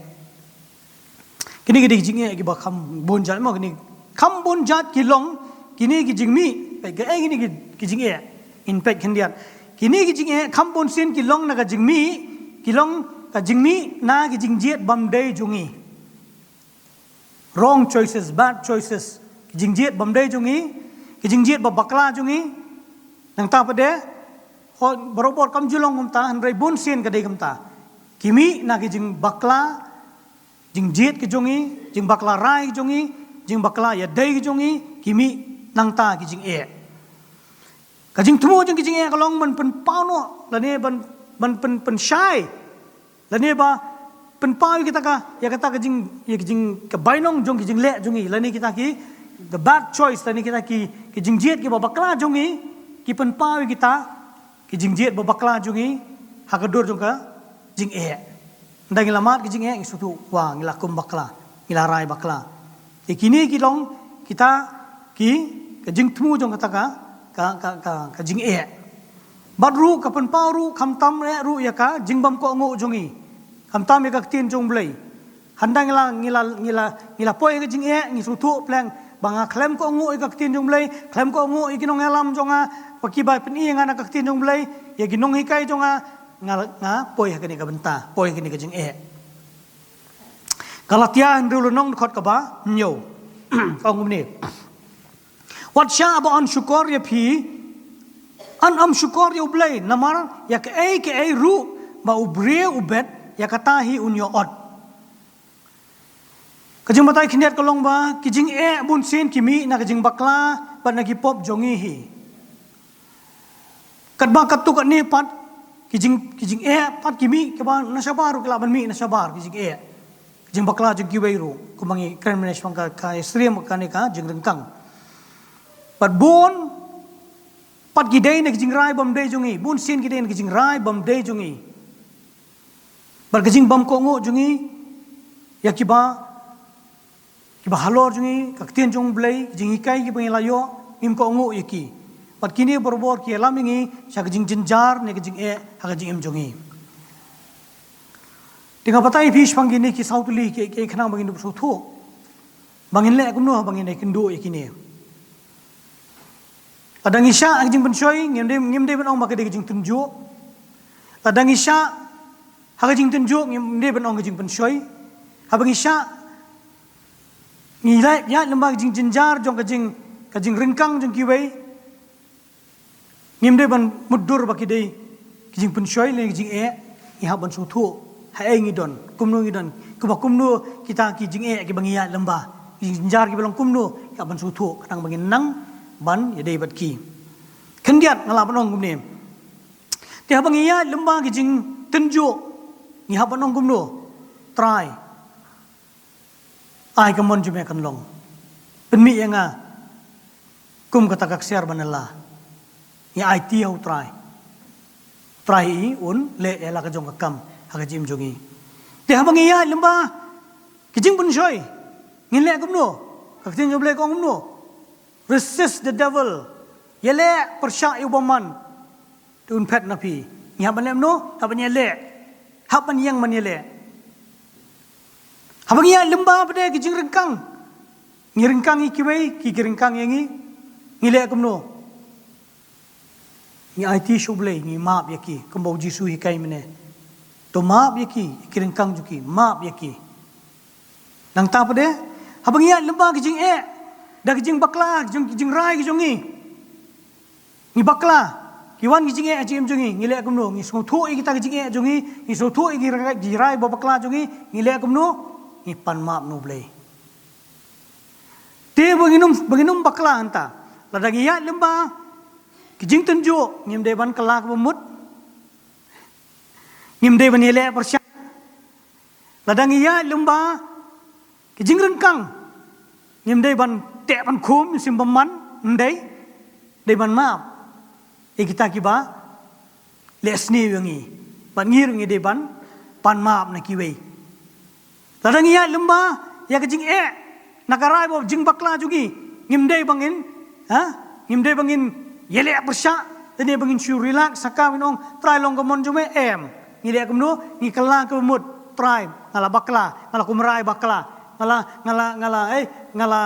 Kine ki dei ki jingeh kiba kham bun jait mo, kine kham bun jait ki long, kine ki jingmih, peit kaei kine ki, ki jingeh. Ngin peit khyndiat. Kine ki jingeh kham bun sien ki long na ka jingmih, ki long ka jingmih na ki jingjied bymdei jong ngi. Wrong choices, bad choices. Ki jingjied bymdei jong ngi, ki jingjied ba bakla jong ngi. Nangta pat de, ho, barabor kam ju long kumta, hynrei bun sien ka dei kumta. Ki mih na ki jingbakla jingjied ki jong ngi, jingbakla rai ki jong ngi, jingbakla ïadei ki jong ngi, ki mih nangta ki jingeh. Ka jingthmu jong ki jingeh ka long ban pynpaw noh, lane ban, ban pyn, pynshai, lane ba pynpaw ïa kita ka, ïa kata ka jing, ïa ka jing, ka bainong jong ki jingleh jong ngi, lane kita ki, the bad choice, lane kita ki, ki jingjied kiba bakla jong ngi, ki pynpaw ïa kita ki jingjied ba bakla jong ngi ha ka dur jong ka jingeh. Ynda ngi la mad ki jingeh, ngi sngewthuh, wa, ngi la kum bakla, ngi la rai bakla. Te kine ki long kita ki, ka jingthmu jong kata ka, ka, ka, ka, ka jingeh. Bad ruh ka pynpaw ruh, khamtam eh ruh ïa ka jingbymkohnguh jong ngi, khamtam ïa ka ktien jong U Blei. Hynda ngi la, ngi la, ngi la, ngi la poi ha ka jingeh, ngi sngewthuh pleng ba nga khlem kohnguh ïa ka ktien jong U Blei, khlem kohnguh ïa ki nongïalam jong nga, ba kiba pyni ïa nga na ka ktien jong U Blei, ïa ki nonghikai jong nga, nga, nga poi ha kane ka bynta, poi ha kane ka jingeh. Galatia hynriew lynnong, dkhot kaba hynñiew. Ka ong kumne: Wat shah ba yn shukor ïa phi, yn ym shukor ïa U Blei, namar ïa kaei kaei ruh ba u briew u bet, ïa kata hi un ïoh ot. Ka jingbatai khyndiat ka long ba ki jingeh bun sien ki mih na ka jingbakla bad na ki pop jong ngi hi. Katba katto katne pat ki jing, ki jingeh pat ki mih kiba na shabar ruh, ki lah ban mih na shabar ki jingeh, ki jingbakla jong kiwei ruh, kumba ngi kren mynne shaphang ka, ka ïasyriem kane ka jingryngkang. Bad bun pat ki dei na ki jingrai bymdei jong ngi, bun sien ki dei na ki jingrai bymdei jong ngi. Bad ka jingbymkohnguh jong ngi ïa kiba, kiba halor jong ngi, ka ktien jong U Blei, ki jinghikai kiba ngi la ïoh, ngim kohnguh ïa ki. Bad kine barabor ki ïalam ïa ngi sha ka jingjynjar ne ka jingeh ha ka jingim jong ngi. Te nga batai ïa phi shaphang kine ki saw tylli ki, ki khnang ba ngin dup sngewthuh, ba ngin leh kumno, ba ngin ïakynduh ïa kine. Lada ngi shah ha ka jingpynshoi, ngim dei, ngim dei ban ong ba ka dei ka jingtynjuh. Lada ngi shah ha ka jingtynjuh, ngim dei ban ong ka jingpynshoi. Haba ngi shah, ngi ïaid, ïaid lyngba ka jingjynjar jong ka jing, ka jingryngkang jong kiwei, ngim dei ban mutdur ba ki dei ki jingpynshoi lane ki jingeh. Ngi hap ban sngewthuh haei ngi don, kumno ngi don, kiba kumno kita ki jingeh kiba ngi ïaid lyngba, ki jingjynjar kiba long kumno, ngi hap ban sngewthuh khnang ba ngin nang ban ïadei bad ki. Khyndiat, nga lah ban ong kumne. Te haba ngi ïaid lyngba ki jingtynjuh, ngi hap ban ong kumno? Trai, ai ka mon jong me kan long. Pynmih ïa nga kum kata ka ksiar ba nala. Ngi aiti ha U Trai. Trai hi un leh ïa la ka jong ka kam ha ka jingim jong ngi. Te haba ngi ïaid lyngba ki jingpynshoi, ngin leh kumno? Ka ktien jong U Blei ka ong kumno? Resist the devil. Ïaleh pyrshah ïa u bymman, te un phet na phi. Ngi hap ban leh kumno? Hap ban ïaleh. Hap ban ïeng ban ïaleh. Haba ngi ïaid lyngba pat de ki jingryngkang, ngi ryngkang ïa kiwei, ki, ki ryngkang ïa ngi, ngi leh kumno? Ngi aiti sha U Blei, ngi map ïa ki, kumba U Jisu u hikai mynne. To map ïa ki, ki ryngkang jong ki, map ïa ki. Nangta pat de, haba ngi ïaid lyngba ki jingeh, da ki jingbakla, ki jing, ki jingrai ki jong ngi, ngi bakla, ki wan ki jingeh ha jingim jong ngi, ngi leh kumno? Ngi sngewthuh ïa kita ki jingeh jong ngi, ngi sngewthuh ïa ki rai, ki rai ba bakla jong ngi, ngi leh kumno? Ngi pan map na U Blei. Te ba ngin ym, ba ngin ym bakla hangta. Lada ngi ïaid lyngba ki jingtynjuh, ngim dei ban kylla kaba mut. Ngim dei ban ïaleh pyrshah. Lada ngi ïaid lyngba ki jingryngkang, ngim dei ban teh ban khum, ïa u bymman, ym dei. Dei ban map ïa kita kiba leh sniew ïa ngi. Bad ngi ruh ngi dei ban pan map na kiwei. Lada ngi ïaid lyngba ïa ka jingeh na ka rai bad jingbakla jong ngi, ngim dei ba ngin, ha? Ngim dei ba ngin ïaleh pyrshah, lane ba ngin shu relax, ha ka ban ong, Trai, long ka mon jong me, em. Ngi leh kumno? Ngi kylla kaba mut. Trai, nga la bakla, nga la kum rai bakla, nga la, nga la, nga la, eh, nga la,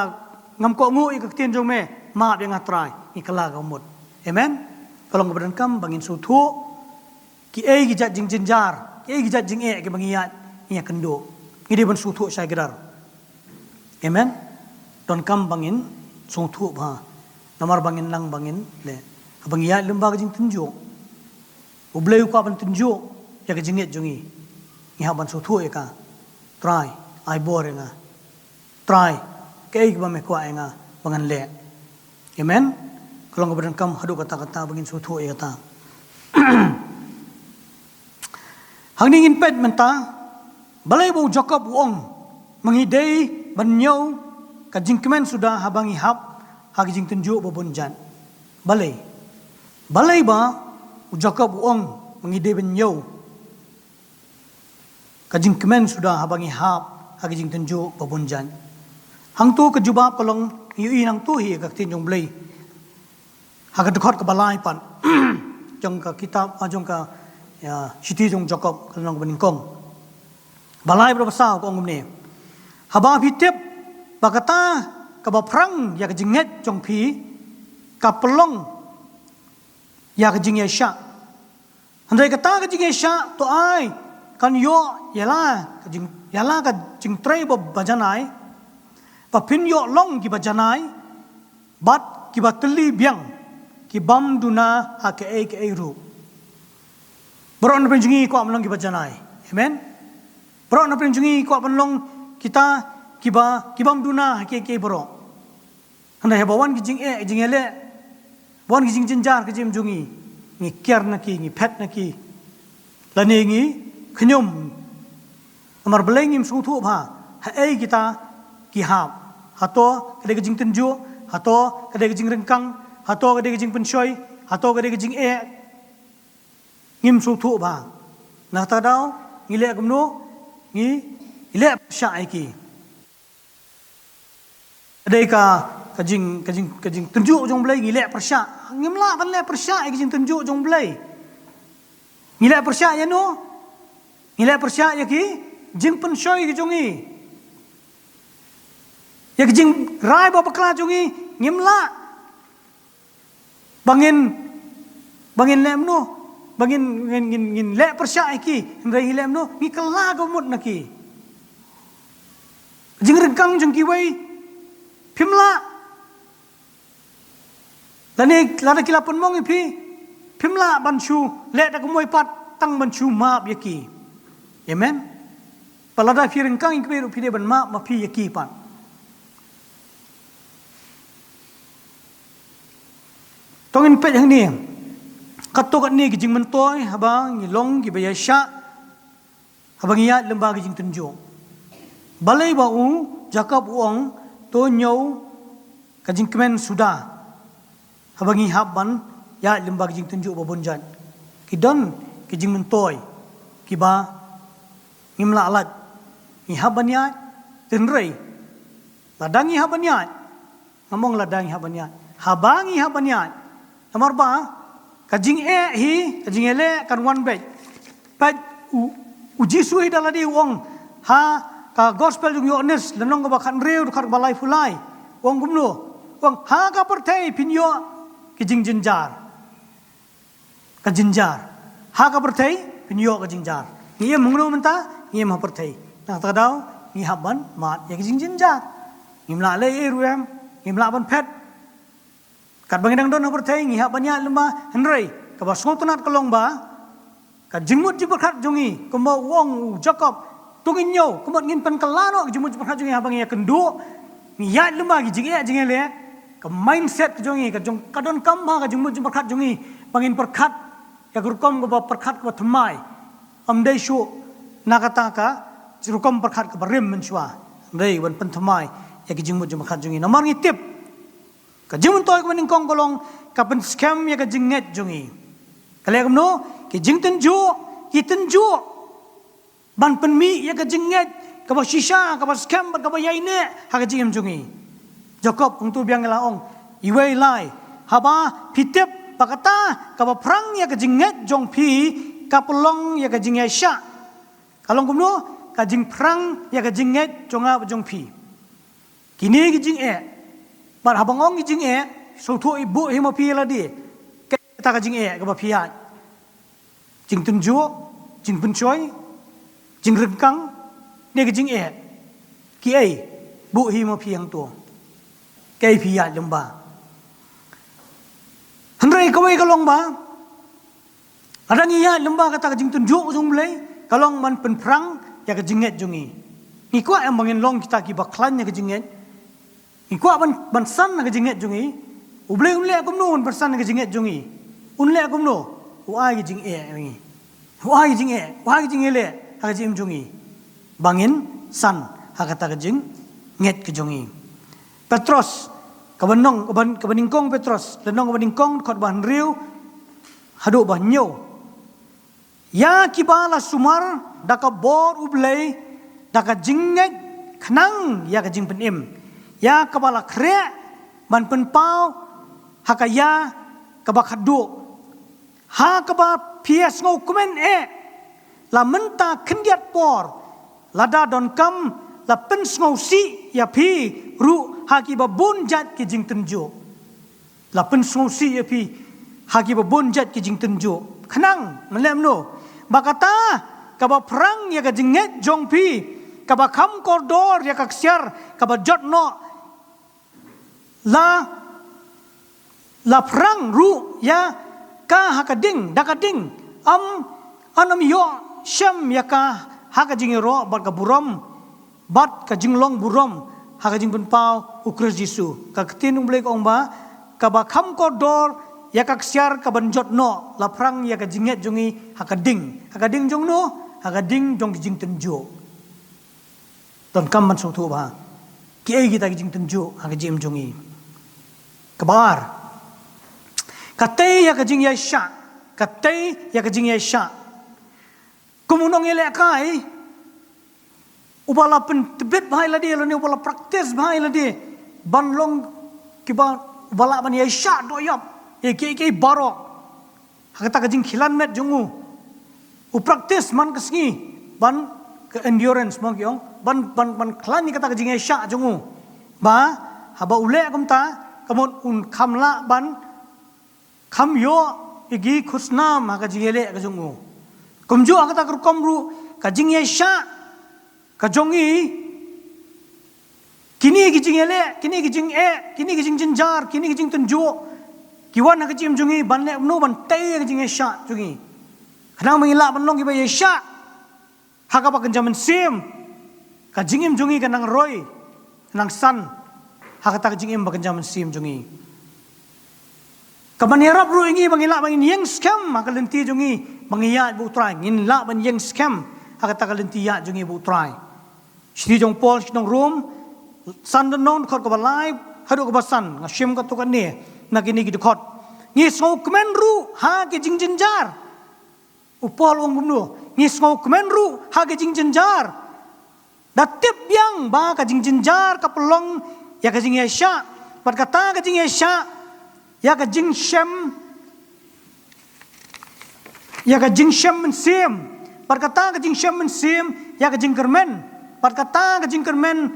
ngam kohnguh ïa ka ktien jong me, map ïa nga Trai. Ngi kylla kaba mut. Amen. Ka long kaba donkam ba ngin sngewthuh kiei ki jait jingjynjar Ki ei ki jait jingeh kiba ngi ïaid, ngi ïakynduh. Ngi dei ban sngewthuh shai kdar. Amen. Donkam ba ngin sngewthuh bha. Namar ba ngin nang ba ngin leh. Haba ngi ïaid lyngba ka jingtynjuh, U Blei u kwah ban tynjuh ïa ka jingngeit jong ngi. Ngi hap ban sngewthuh ïa ka. Trai, ai bor ïa nga. Trai, kaei kaba me kwah ïa nga ba ngan leh. Amen. Ka long kaba donkam haduh katta katta ba ngin sngewthuh ïa kata. Hangne ngin peit mynta, balei ba u Jakob u ong, ma ngi dei ban ñiew ka jingkmen suda haba ngi hap ha ka jingtynjuh ba bun jait. Balei? Balei ba u Jakob u ong, ma ngi dei ban ñiew ka jingkmen suda haba ngi hap ha ka jingtynjuh ba bun jait. Hangto ka jubab ka long, ngi ïohi nangto hi ka ktien jong U Blei. Ha ka dkhot kaba lai pat jong ka kitab, ah, jong ka, ïa, shithi jong Jakob, ka lynnong ba nyngkong. Ba lai bad ba saw ka ong kumne. Haba phi tip ba kata kaba phrang ïa ka jingngeit jong phi ka pynlong ïa ka jingïaishah. Hynrei kata ka jingïaishah to ai kan ïoh ïa la ka jing, ïa la ka jingtrei ba, ba janai. Ba phin ïoh long kiba janai bad kiba tylli biang, ki bym duna ha kaei kaei ruh. Baroh na pdeng jong ngi kwah ban long kiba janai. Amen. Baroh na pdeng jong ngi kwah ban long kita kiba, ki bym duna ha kiei kiei baroh. Hynrei haba wan ki jingeh, jingeh leh, wan ki jingjynjar ka jingim jong ngi, ngi kiar na ki, ngi phet na ki, lane ngi khñium. Namar balei ngim sngewthuh bha ha ei kita ki hap. Hato ka dei ka jingtynjuh, hato ka dei ka jingryngkang, hato ka dei ka jingpynshoi, hato ka dei ka jingeh. Ngim sngewthuh bha. Na kata ka daw ngi leh kumno? Ngi, ngi leh pyrshah ïa ki. Ka dei ka, ka jing, ka jing, ka jingtynjuh jong U Blei ngi leh pyrshah. Ngim lah ban leh pyrshah ïa ka jingtynjuh jong U Blei. Ngi leh pyrshah ïa no? Ngi leh pyrshah ïa ki jingpynshoi ki jong ngi. Ïa ki jingrai ba bakla jong ngi, ngim lah. Ba ngin, ba ngin leh mano, ba ngin, ngin, ngin, ngin leh pyrshah ïa ki, hynrei ngi leh mano, ngi kylla ka mut na ki. Jingryngkang jong kiwei, phim lah. Lane lada ki la pynmong ïa phi, phim lah ban shu leh da kumwei pat tang ban shu map ïa ki. Amen. Bad lada phi ryngkang ïa kiwei ruh phi dei ban map ma phi ïa ki pat. To ngin peit hangne. Katto katne ki jingmyntoi haba ngi long kiba ïaishah, haba ngi ïaid lyngba ki jingtynjuh. Balei ba u Jakob u ong to ñiew ka jingkmen suda haba ngi hap ban ïaid lyngba ki jingtynjuh ba bun jait? Ki don ki jingmyntoi kiba ngim lah lait. Ngi hap ban ïaid, hynrei lada ngi hap ban ïaid, ngam ong lada ngi hap ban ïaid, haba ngi hap ban ïaid. Namar ba ka jingeh hi, ka jingeh leh kan wan beit. Peit u, u Jisu hi da lade u ong ha ka gospel jong u Ïoannis, lynnong kaba khathynriew, dkhot kaba laiphew lai. U ong kumno? U ong ha ka pyrthei phin ïoh ki jingjynjar. Ka jynjar. Ha ka pyrthei phin ïoh ka jynjar. Ngi im hangno mynta? Ngi im ha pyrthei. Na kata ka daw ngi hap ban mad ïa ka jingjynjar. Ngim lah leh ei ruh em. Ngim lah ban phet. Katba ngi dang don ha pyrthei ngi hap ban ïaid lyngba, hynrei kaba sngewtynnat ka long ba ka jingmut jingpyrkhat jong ngi, kumba u ong u Jakob, to ngin ñiew, ka mut ngin pynkylla noh ka jingmut jingpyrkhat jong ngi haba ngi ïakynduh, ngi ïaid lyngba ki jingeh jingeh leh, ka mindset ka jong ngi, ka jong, ka donkam ha ka jingmut jingpyrkhat jong ngi ba ngin pyrkhat ïa ka rukom kaba pyrkhat kaba thymmai. Ym dei shuh na kata ka rukom pyrkhat kaba rim mynshuwa. Dei ban pynthymmai ïa ka jingmut jingpyrkhat jong ngi. Namar ngi tip ka jingmyntoi kaba nyngkong ka long ka pynskhem ïa ka jingngeit jong ngi. Ka leh kumno? Ki jingtynjuh ki tynjuh ban pynmih ïa ka jingngeit kaba shisha, kaba skhem bad kaba ïaineh ha ka jingim jong ngi. Jakob hangto biang la ong, iwei lai, haba phi tip ba kata kaba phrang ïa ka jingngeit jong phi ka pynlong ïa ka jingïaishah. Ka long kumno? Ka jingphrang ïa ka jingngeit jong nga bad jong phi. Kine ki jingeh. Bad haba nga ong ki jingeh, sngewthuh ïa, buh ïa ma phi ïa lade. Kata ka jingeh kaba phi ïaid. Jingtynjuh, jingpynshoi, jingryngkang, ne ka jingeh. Kiei, buh hi ma phi hangto. Kiei phi ïaid lyngba. Hynrei kawei ka long ba, lada ngi ïaid lyngba kata ka jingtynjuh jong U Blei, ka long ban pynphrang ïa ka jingngeit jong ngi. Ngi kwah em ba ngin long kita kiba khlaiñ ïa ka jingngeit. Ngi kwah ban, ban san ha ka jingngeit jong ngi. U Blei un leh kumno ban pynsan ha ka jingngeit jong ngi? Un leh kumno? U ai ka jingeh ïa ngi. U ai ka jingeh, u ai ka jingeh leh ha ka jingim jong ngi. Ba ngin san ha kata ka jingngeit ka jong ngi. Petros, kaba nyngkong, kaba, kaba nyngkong Petros, lynnong kaba nyngkong, dkhot ba hynriew haduh ba hynñiew. Ïa kiba la sumar da ka bor U Blei, da ka jingngeit khnang ïa ka jingpynim. Ïa kaba la khreh ban pynpaw ha ka ïa kaba khatduh. Ha kaba phi ïa sngewkmen eh, la mynta khyndiat por, lada donkam la pynsngewsih ïa phi ruh ha kiba bun jait ki jingtynjuh. La pynsngewsih ïa phi ha kiba bun jait ki jingtynjuh. Khnang, ngan leh kumno? Ba kata kaba phrang ïa ka jingngeit jong phi, kaba kham kordor ïa ka ksiar kaba jot noh, la, la phrang ruh ïa ka ha ka ding, da ka ding. Ym, ym, ym ïoh shem ïa ka ha ka jingïaroh bad ka burom, bad ka jinglong burom ha ka jingpynpaw U Khrist Jisu. Ka ktien U Blei ka ong ba, kaba kham kordor ïa ka ksiar kaban jot noh, la phrang ïa ka jingngeit jong ngi ha ka ding. Ha ka ding jong no? Ha ka ding jong ki jingtynjuh. Donkam ban sngewthuh ba kiei kita ki jingtynjuh ha ka jingim jong ngi. Kaba ar, ka tei ïa ka jingïaishah. Ka tei ïa ka jingïaishah. Kum u nongïalehkai uba la pyntbit bha ïa lade, lane uba la practice bha ïa lade ban long kiba, uba lah ban ïaishah doh ïap ïa kiei kiei baroh ha kata ka jingkhilan met jong u. U practice man ka sngi ban, ka endurance mo ki ong, ban, ban, ban khlaiñ ïa kata ka jingïaishah jong u. Ba haba u leh kumta, ka mut un kham lah ban kham ïoh ïa ki khusnam ha ka jingïaleh ka jong u. Kumjuh ha kata ka rukom ruh, ka jingïaishah ka jong ngi, kine ki jingïaleh, kine ki jingeh, kine ki jingjynjar, kine ki jingtynjuh, ki wan ha ka jingim jong ngi ban leh kumno? Ban tei ïa ka jingïaishah jong ngi. Khnang ba ngin lah ban long kiba ïaishah ha kaba kynja mynsiem, ka jingim jong ngi kan nang roi, nang san ha kata ka jingim ba kynja mynsiem jong ngi. Kaban ïarap ruh ïa ngi ba ngin lah ban ïeng skhem ha ka lynti jong ngi ba ngi ïaid bad U Trai. Ngin lah ban ïeng skhem ha kata ka lynti ïaid jong ngi bad U Trai. Shithi jong u Paul sha ki nong Rom, san lynnong, dkhot kaba lai haduh kaba san. Nga shim katto katne na kine ki dkhot. Ngi sngewkmen ruh ha ki jingjynjar. U Paul u ong kumno? Ngi sngewkmen ruh ha ki jingjynjar. Da tip biang ba ka jingjynjar ka pynlong ïa ka jingïaishah, bad kata ka jingïaishah ïa ka jingshem, ïa ka jingshem mynsiem, bad kata ka jingshem mynsiem ïa ka jingkyrmen, bad kata ka jingkyrmen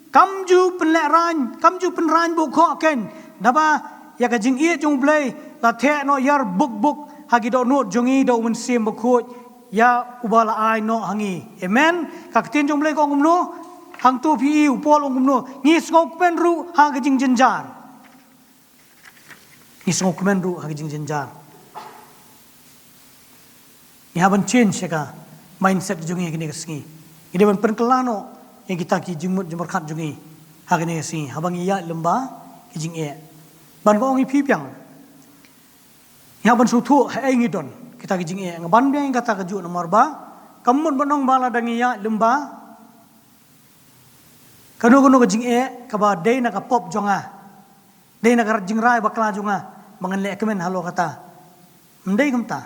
kam ju pynlehraiñ, kam ju pynraiñ bukhoh ken, naba ïa ka jingïeit jong U Blei la theh noh ïar buk buk ha ki dohnud jong ngi da U Mynsiem Bakhuid, ïa uba la ai noh ha ngi. Amen. Ka ktien jong U Blei ka ong kumno? Hangto phi i, u Paul u ong kumno? Ngi sngewkmen ruh ha ka jingjynjar. Ngi sngewkmen ruh ha ka jingjynjar. Ngi hap ban change ïa ka mindset jong ngi ha kane ka sngi. Ngi dei ban pynkylla noh ïa kita ki jingmut jingpyrkhat jong ngi ha kane ka sngi, haba ngi ïaid lyngba ki jingeh. Ban ka ong ïa phi biang, ngi hap ban sngewthuh haei ngi don kita ki jingeh. Nga ban biang ïa kata kajuh namar ba kam mut ban ong ba lada ngi ïaid lyngba kano kano ka jingeh kaba dei na ka pop jong nga, dei na ka jingrai bakla jong nga, ba ngan leh kmen halor kata. Ym dei kumta.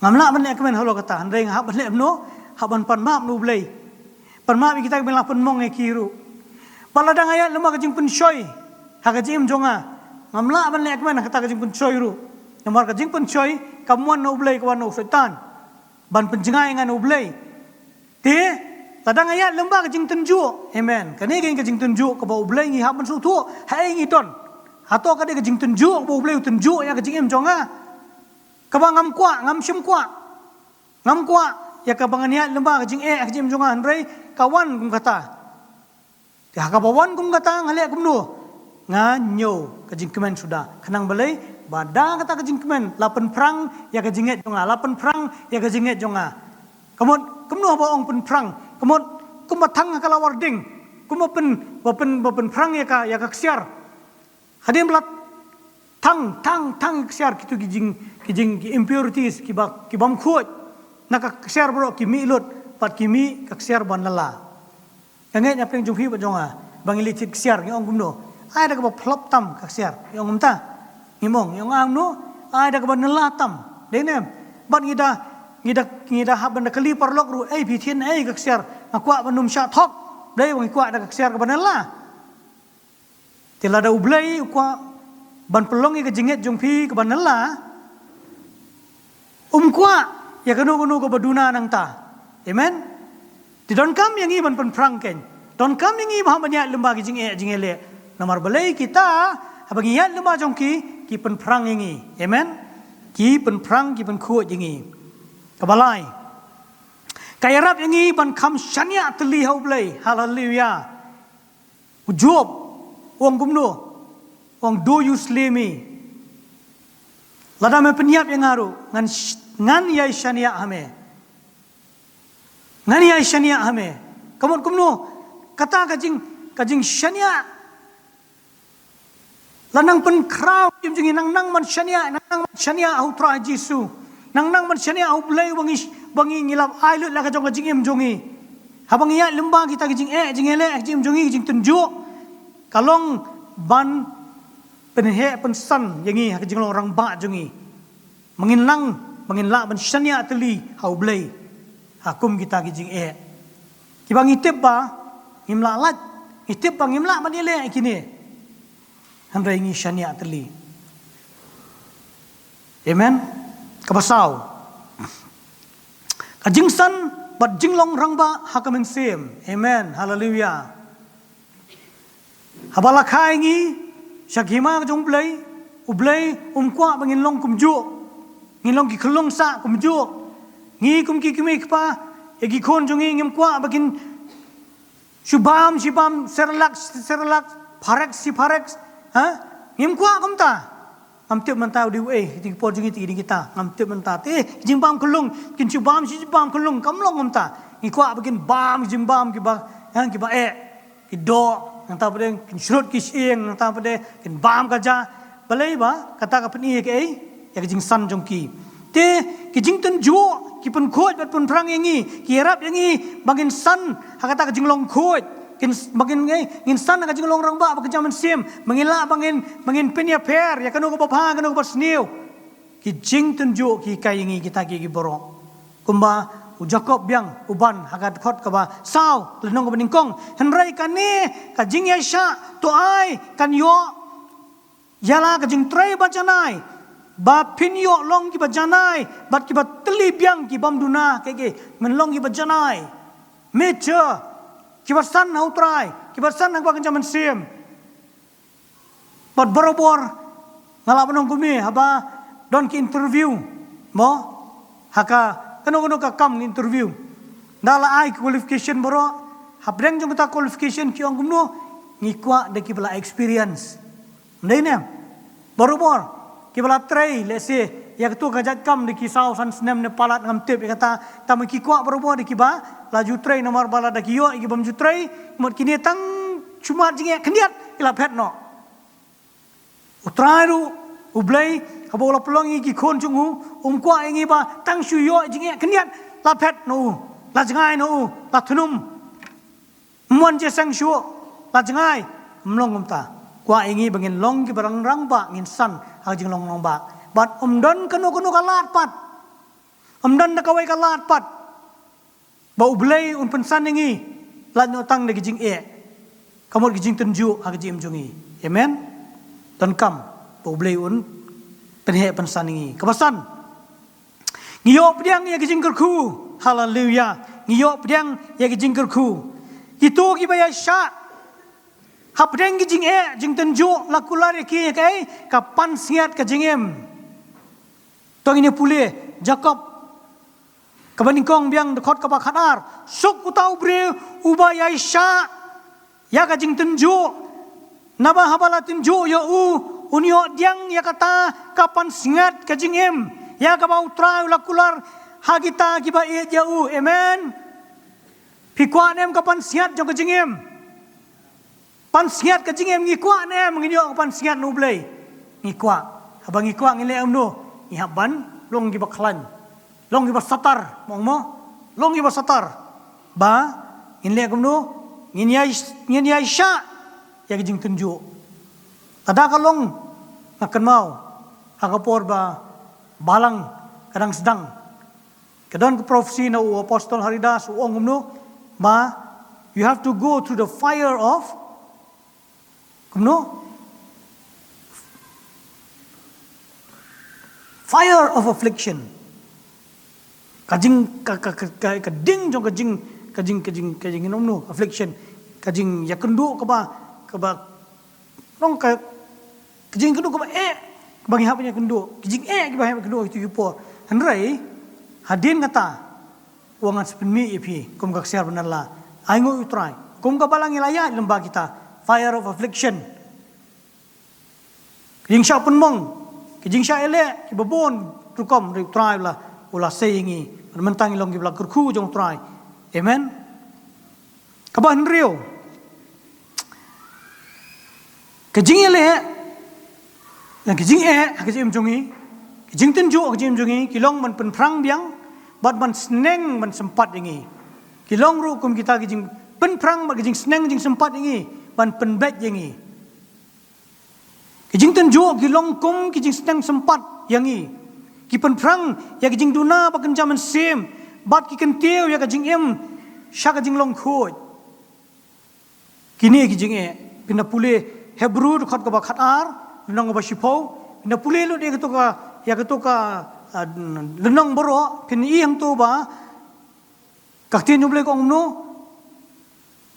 Ngam lah ban leh kmen halor kata, hynrei nga hap ban leh kumno? Hap ban pan map na U Blei. Pan map ïa kita kiba la pynmong ïa ki ruh. Bad lada nga ïaid lyngba ka jingpynshoi ha ka jingim jong nga, ngam lah ban leh kmen ha kata ka jingpynshoi ruh. Namar ka jingpynshoi kam wan na U Blei, ka wan na u Soitan ban pynjngai ïa nga na U Blei. Te lada nga ïaid lyngba ka jingtynjuh, amen, kane ka jingtynjuh kaba U Blei ngi hap ban sngewthuh haei ngi don. Hato ka dei ka jingtynjuh kaba U Blei u tynjuh ïa ka jingim jong nga, kaba ngam kwah, ngam shym kwah? Ngam kwah ïa kaba ngan ïaid lyngba ka jingeh ha ka jingim jong nga, hynrei ka wan kum kata. Te ha kaba wan kum kata nga leh kumno? Nga ñiew ka jingkmen suda. Khnang balei? Ba da kata ka jingkmen la pynphrang ïa ka jingngeit jong nga, la pynphrang ïa ka jingngeit jong nga. Ka mut kumno haba ong pynphrang? Ka mut kumba thang ha ka lawar ding, kumba pyn, ba pyn, ba pynphrang ïa ka, ïa ka ksiar. Hadien ba la thang, thang, thang ksiar, kito ki jing, ki jing, ki impurities, kiba, ki bym khuid na ka ksiar baroh, ki mih lut, bad ki mih ka ksiar ba nylla. Nga ngeit na pdeng jong phi bad jong nga, ba ngi leit thied ksiar, ngi ong kumno? Ai da kaba phlop tam ka ksiar, ngi ong kumta. Ngim ong, ngi ong kumno? Ai da kaba nylla tam. Dei ne? Bad ngi da, ngi da, ngi da hap ban da kylli paralok ruh, "Ei, phi thied ei ka ksiar? Nga kwah ban ym shah thok." Dei ba ngi kwah da ka ksiar kaba nylla. Te lada U Blei u kwah ban pynlong ïa ka jingngeit jong phi kaba nylla, um kwah ïa kano kano kaba duna nangta. Amen. Te donkam ïa ngi ban pynphrang kein. Donkam ïa ngi ba hap ban ïaid lyngba ki jingeh jingïaleh. Namar balei kita, haba ngi ïaid lyngba jong ki, ki pynphrang ïa ngi. Amen. Ki pynphrang, ki pynkhuid ïa ngi. Kaba lai, ka ïarap ïa ngi ban kham shaniah tylli ha U Blei. Haleluia. U Job u ong kumno? U ong, "Though you slay me, lada me pynïap ïa nga ruh, ngan sh-, ngan ïai shaniah ha me. Ngan ïai shaniah ha me." Ka mut kumno? Kata ka jing, ka jingshaniah la nang pynkhraw ha ka jingim jong ngi, nang nang ban shaniah, nang nang ban shaniah ha U Trai Jisu. Nang nang ban shaniah ha U Blei ba ngi, ba ngi, ngi la ai lut la ka jong ka jingim jong ngi. Haba ngi ïaid lyngba kita ki jingeh jingïaleh ha ka jingim jong ngi, ka jingtynjuh, ka long ban pynheh pynsan ïa ngi ha ka jinglong rangbah jong ngi. Ba ngin nang, ba ngin lah ban shaniah tylli ha U Blei ha kum kita ki jingeh kiba ngi tip ba ngim lah lait, ngi tip ba ngim lah ban ïaleh ïa kine. Hynrei ngi shaniah tylli. Amen. Kaba saw, ka jingsan bad jinglong rangbah ha ka mynsiem. Amen. Haleluia. Haba la kha ïa ngi sha ka hima ka jong U Blei, U Blei um kwah ba ngin long kumjuh. Ngin long ki khyllung sah kumjuh. Ngi kum ki kmie ki kpa, ïa ki khun jong ngi ngim kwah ba kin shu bam shi bam, Cerelac shi Cerelac, Parex shi Parex. Ha? Ngim kwah kumta. Ngam tip mynta u dei uei, ki por jong ngi te ki dei kita. Ngam tip mynta te, ki jingbam khyllung, kin shu bam shi jingbam khyllung, kam long kumta. Ngi kwah ba kin bam ki jingbam kiba, ha, kiba eh, ki doh, nangta pat de kin shrut ki shyieng, nangta pat de kin bam ka ja. Balei ba kata ka pyni ïa kaei? Ïa ka jingsan jong ki. Te ki jingtynjuh ki pynkhuid bad pynphrang ïa ngi, ki ïarap ïa ngi ba ngin san ha kata ka jinglong khuid. Kin s-, ba ngin, eh, ngin san ha ka jinglong rangbah bad ka jingmynsiem, ba ngin lah, ba ngin, ba ngin pynïapher ïa kano kaba bha, kano kaba sniew. Ki jingtynjuh ki hikai ïa ngi kita ki, ki baroh. Kumba u Jakob biang u ban ha ka dkhot kaba saw, lynnong kaba nyngkong. Hynrei kane ka jingïaishah to ai kan ïoh ïa la ka jingtrei ba janai, ba phin ïoh long kiba janai bad kiba tylli biang, ki bym duna, ki, ki, men long kiba janai, mature, kiba san ha U Trai, kiba san ha kaba kynja mynsiem. Bad barabor nga lah ban ong kumne, haba don ki interview, mo, ha ka, kano kano ka kam interview, da la ai qualification baroh, hapdeng jong kata qualification ki ong kumno? Ngi kwah da kiba la experience. Ym dei ne? Barabor kiba la trei, let's say, ïa kato ka jait kam da ki saw san snem ne palat, ngam tip ïa kata. Tangba ki kwah barabor da kiba la ju trei, namar ba lada ki ïoh ïa ki bym ju trei, mut kine tang shu mad jingeh khyndiat ki la phet noh. U Trai ruh, U Blei, haba u la pynlong ïa ki khun jong u, um kwah ïa ngi ba tang shu ïoh jingeh khyndiat la phet noh u, la jngai noh u, la thnum. Ym wan jingïaseng shuh, la jngai. Ym long kumta. Kwah ïa ngi ba ngin long kiba rang, rangbah, ngin san ha ka jinglong rangbah. Bad ym don kano kano ka lad pat. Ym don da kawei ka lad pat ba U Blei un pynsan ïa ngi, lait noh tang da ki jingeh, ka mut ki jingtynjuh ha ka jingim jong ngi. Amen. Donkam ba U Blei un pynheh pynsan ïa ngi. Kaba san, ngi ïoh pdiang ïa ki jingkyrkhu. Haleluia. Ngi ïoh pdiang ïa ki jingkyrkhu. Kito kiba ïaishah hapdeng ki jingeh jingtynjuh, la kular ïa ki ïa kaei? Ka pansngiat ka jingim. To ngin ïa pule Jakob Kaba nyngkong biang, dkhot kaba khatar. Suk uta u briew uba ïaishah ïa ka jingtynjuh, naba haba la tynjuh ïa u, un ïoh pdiang ïa kata ka pansngiat ka jingim ïa kaba U Trai u la kular ha kita kiba ïeit ïa u. Amen. Phi kwah ne em ka pansngiat jong ka jingim? Pansngiat ka jingim, ngi kwah ne em ngin ïoh ka pansngiat na U Blei? Ngi kwah. Haba ngi kwah, ngin leh kumno? Ngi hap ban long kiba khlaiñ, long kiba satar, mo, mo? Long kiba satar. Ba ngin leh kumno? Ngin ïai, ngin ïaishah ïa ka jingtynjuh. Lada ka long, nga kynmaw ha ka por ba balang ka dang sdang, ka don ka prophecy na u Apostol Haridas, u ong kumno? Ba you have to go through the fire of, kumno? Fire of affliction. Ka jing, ka, ka, ka, ka, ka ding jong ka jing, ka jing, ka jing, ka jing, kumno? Affliction. Ka jingïakynduh kaba, kaba, long ka, ka jingïakynduh kaba eh, kaba ngi hap ban ïakynduh. Ka jingeh kaba hap ïakynduh ha kito ki por. Hynrei hadien kata, u ong, ngan sa pynmih ïa phi kum ka ksiar ba na la. Ai nguh ïa U Trai. Kum ka balang ngi la ïaid lyngba kita fire of affliction. Ka jingshah pynmong, ka jingshah ïaleh, kiba bun rukom, hynrei U Trai u la, u la sei ïa ngi. Mynta ngi long kiba la kyrkhu jong U Trai. Amen. Kaba hynriew, ka jingïaleh, ka jingeh ha ka jingim jong ngi, ka jingtynjuh ha ka jingim jong ngi, ki long ban pynphrang biang bad ban sneng ban sympat ïa ngi. Ki long ruh kum kita ki jingpynphrang bad ki jingsneng jingsympat ïa ngi, ban pynbeit ïa ngi. Ki jingtynjuh ki long kum ki jingsneng sympat ïa ngi. Ki pynphrang ïa ki jingduna ba kynja mynsiem bad ki kyntiew ïa ka jingim sha ka jinglong khuid. Kine ki jingeh, phin da pule Hebru dkhot kaba khatar, lynnong kaba shiphew, phin da pule lut ïa kato ka, ïa kato ka, ah, lynnong baroh, phin ïohi hangto ba ka ktien U Blei ka ong kumno?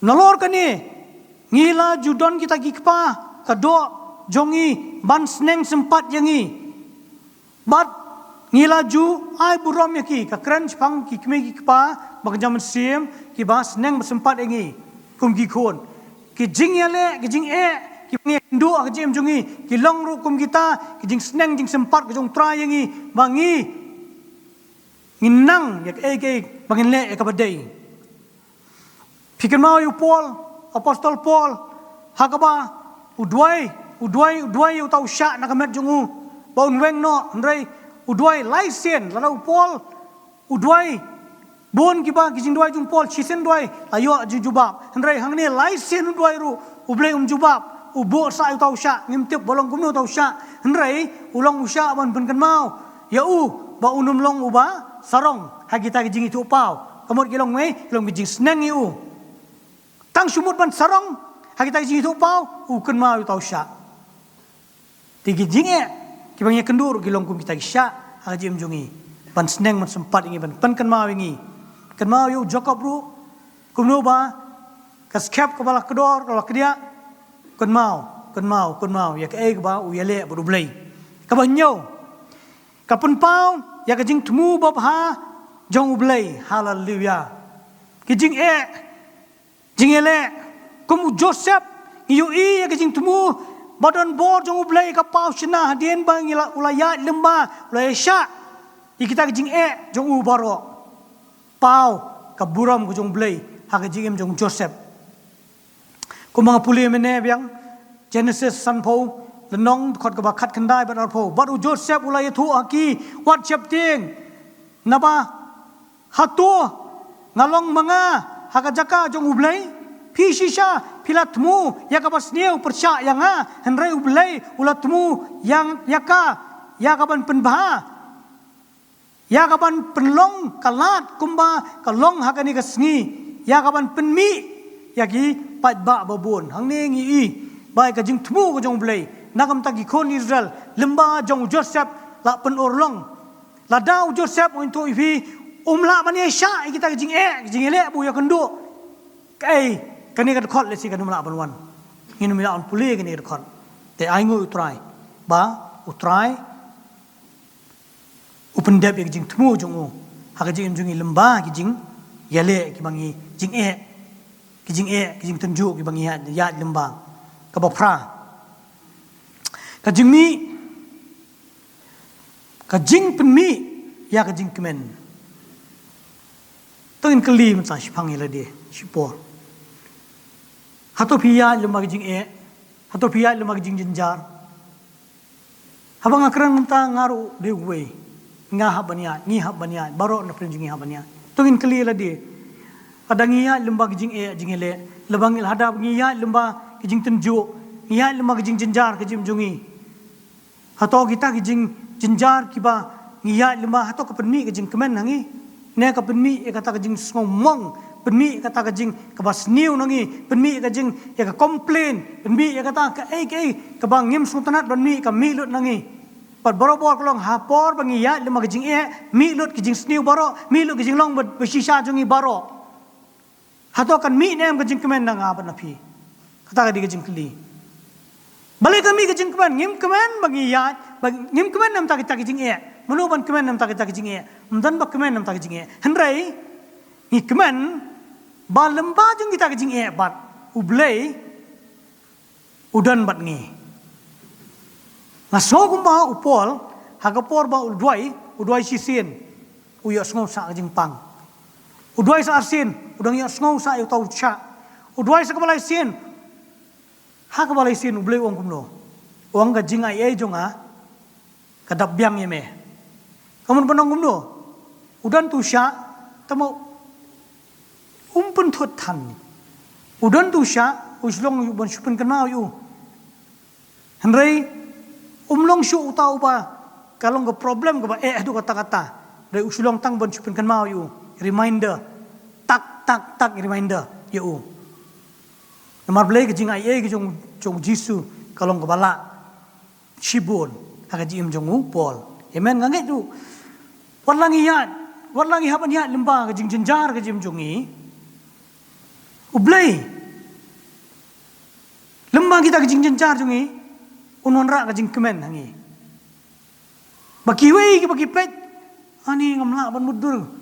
Nalor kane, ngi la ju don kita ki kpa ka doh jong ngi ban sneng sympat ïa ngi. Bad ngi la ju ai burom ïa ki, ka kren shaphang ki kmie ki kpa ba kynja mynsiem, kiba sneng ba sympat ïa ngi kum ki khun. Ki jingïaleh, ki jingeh, kiba ngi ïakynduh ha ka jingim jong ngi, ki long ruh kum kita ki jingsneng jingsympat ka jong U Trai ïa ngi, ba ngi, ngin nang ïa kaei kaei ba ngin leh ïa kaba dei. Phi kynmaw ïa u Paul, Apostol Paul, ha kaba u duwai, u duwai, u duwai ïa uta u shah na ka met jong u ba un weng noh, hynrei u duwai lai sien. Lada u Paul u duwai, bun kiba ki jingduwai jong u Paul, shisien duwai la ïoh jingjubab, hynrei hangne lai sien u duwai ruh U Blei um jubab. U buh sah ïa uta u shah, ngim tip ba long kumno uta u shah, hynrei u long u shah ban pynkynmaw ïa u ba un ym long uba sarong ha kita ki jingithuhpaw. Ka mut ki long mei, ki long ki jingsneng ïa u. Tang shu mut ban sarong ha kita ki jingithuhpaw, u kynmaw ïa uta u shah. Te ki jingeh kiba ngi ïakynduh ruh ki long kum kita ki shah ha ka jingim jong ngi, ban sneng ban sympat ïa ngi, ban pynkynmaw ïa ngi. Kynmaw ïa u Jakob ruh, kumno ba ka skep kaba la kdor, kaba la kdiah, kynmaw, kynmaw, kynmaw ïa kaei kaba u ïaleh bad U Blei. Kaba hynñiew, ka pynpaw ïa ka jingthmu babha jong U Blei. Haleluya. Ki jingeh, jingïaleh, kum u Joseph, ngi ïohi ïa ka jingthmu ba don bor jong U Blei ka paw shynna hadien ba ngi la, u la ïaid lyngba, u la ïashah ïa kita ki jingeh jong u baroh. Paw ka burom ka jong U Blei ha ka jingim jong u Joseph. Kumba nga pule mynne biang, Genesis sanphew, lynnong dkhot kaba khatkhyndai bad arphew. Bad u Joseph u la ïathuh ha ki, wat sheptieng, naba hato nga long ma nga ha ka jaka jong U Blei? Phi shisha phi la thmu ïa kaba sniew pyrshah ïa nga, hynrei U Blei u la thmu ïa, ïa ka, ïa kaban pynbha, ïa kaban pynlong ka lad kumba ka long ha kane ka sngi, ïa kaban pynmih ïa ki paidbah babun. Hangne ngi i ba ïa ka jingthmu ka jong U Blei na ka bynta ki khun Israel, lyngba jong u Joseph la pynurlong. Lada u Joseph u ong to ïa phi, um lah ban ïashah ïa kita ki jingeh, ki jingïaleh ba u ïakynduh, kaei, kane ka dkhot lehse kan ym lah ban wan. Ngin ym lah ban pule kane ka dkhot. Te ai nguh ïa U Trai ba U Trai u pyndep ïa ka jingthmu jong u Ha ka jingim jong ngi lyngba ki jingïaleh kiba ngi jingeh, ki jingeh, ki jingtynjuh kiba ngi ïaid, ïaid lyngba. Kaba phra, ka jingmih, ka jingpynmih ïa ka jingkmen. To ngin kylli mynta shaphang ïa lade shipor. Hato phi ïaid lyngba ka jingeh? Hato phi ïaid lyngba ka jingjynjar? Haba nga kren mynta nga ruh dei uwei. Nga hap ban ïaid, ngi hap ban ïaid, baroh na pdeng jong ngi hap ban ïaid. To ngin kylli ïa lade. Lada ngi ïaid lyngba ka jingeh jingïaleh, lada ngi, lada ngi ïaid lyngba ka jingtynjuh, ngi ïaid lyngba ka jingjynjar ka jingim jong ngi, hato kita ki jingjynjar kiba ngi ïaid lyngba, hato ka pynmih ka jingkmen ha ngi? Ne ka pynmih ïa kata ka jingsngewmong, pynmih ïa kata ka jing kaba sniew na ngi, pynmih ïa ka jing, ïa ka complain, pynmih ïa kata kaei kaei kaba ngim sngewtynnat ban mih, ka mih lut na ngi. Bad barabor ka long ha por ba ngi ïaid lyngba ka jingeh, mih lut ka jingsniew baroh, mih lut ka jinglong ba, bashisha jong ngi baroh. Hato kan mih ne em ka jingkmen na nga bad na phi? Kata ka dei ka jingkylli. Balei kan mih ka jingkmen? Ngim kmen ba ngi ïaid, ba ngim kmen namar kita ki jingeh. Mano ban kmen namar kita ki jingeh? Ym don ba kmen namar kita ki jingeh. Hynrei ngi kmen ba lyngba jong kita ki jingeh bad U Blei u don bad ngi. Nga sngew kumba u Paul, ha ka por ba u duwai, u duwai shisien, u ïohsngew sa ka jingpang. U duwai sa arsien, u dang ïohsngew sa ïa uta u shah. U duwai sa kaba lai sien. Ha kaba lai sien U Blei u ong kumno? U ong ka jingaiei jong nga ka dap biang ïa me. Ka mut ban ong kumno? U don uta u shah, tangba um pynthut than. U don uta u shah, u shu long ban shu pynkynmaw ïa u. Hynrei um long shuh uta uba ka long ka problem kaba eh haduh katta katta. Hynrei u shu long tang ban shu pynkynmaw ïa u. Reminder. Tak, tak, tak, reminder ïa u. Namar balei? Ka jingaiei ka jong, jong U Jisu ka long kaba lah shibun ha ka jingim jong u Paul. Amen. Nga ngeit ruh, wat la ngi ïaid, wat la ngi hap ban ïaid lyngba ka jingjynjar ka jingim jong ngi, U Blei, lyngba kita ka jingjynjar jong ngi, un wanrah ka jingkmen ha ngi. Ba kiwei kiba ki peit, ani, ngam lah ban mutdur.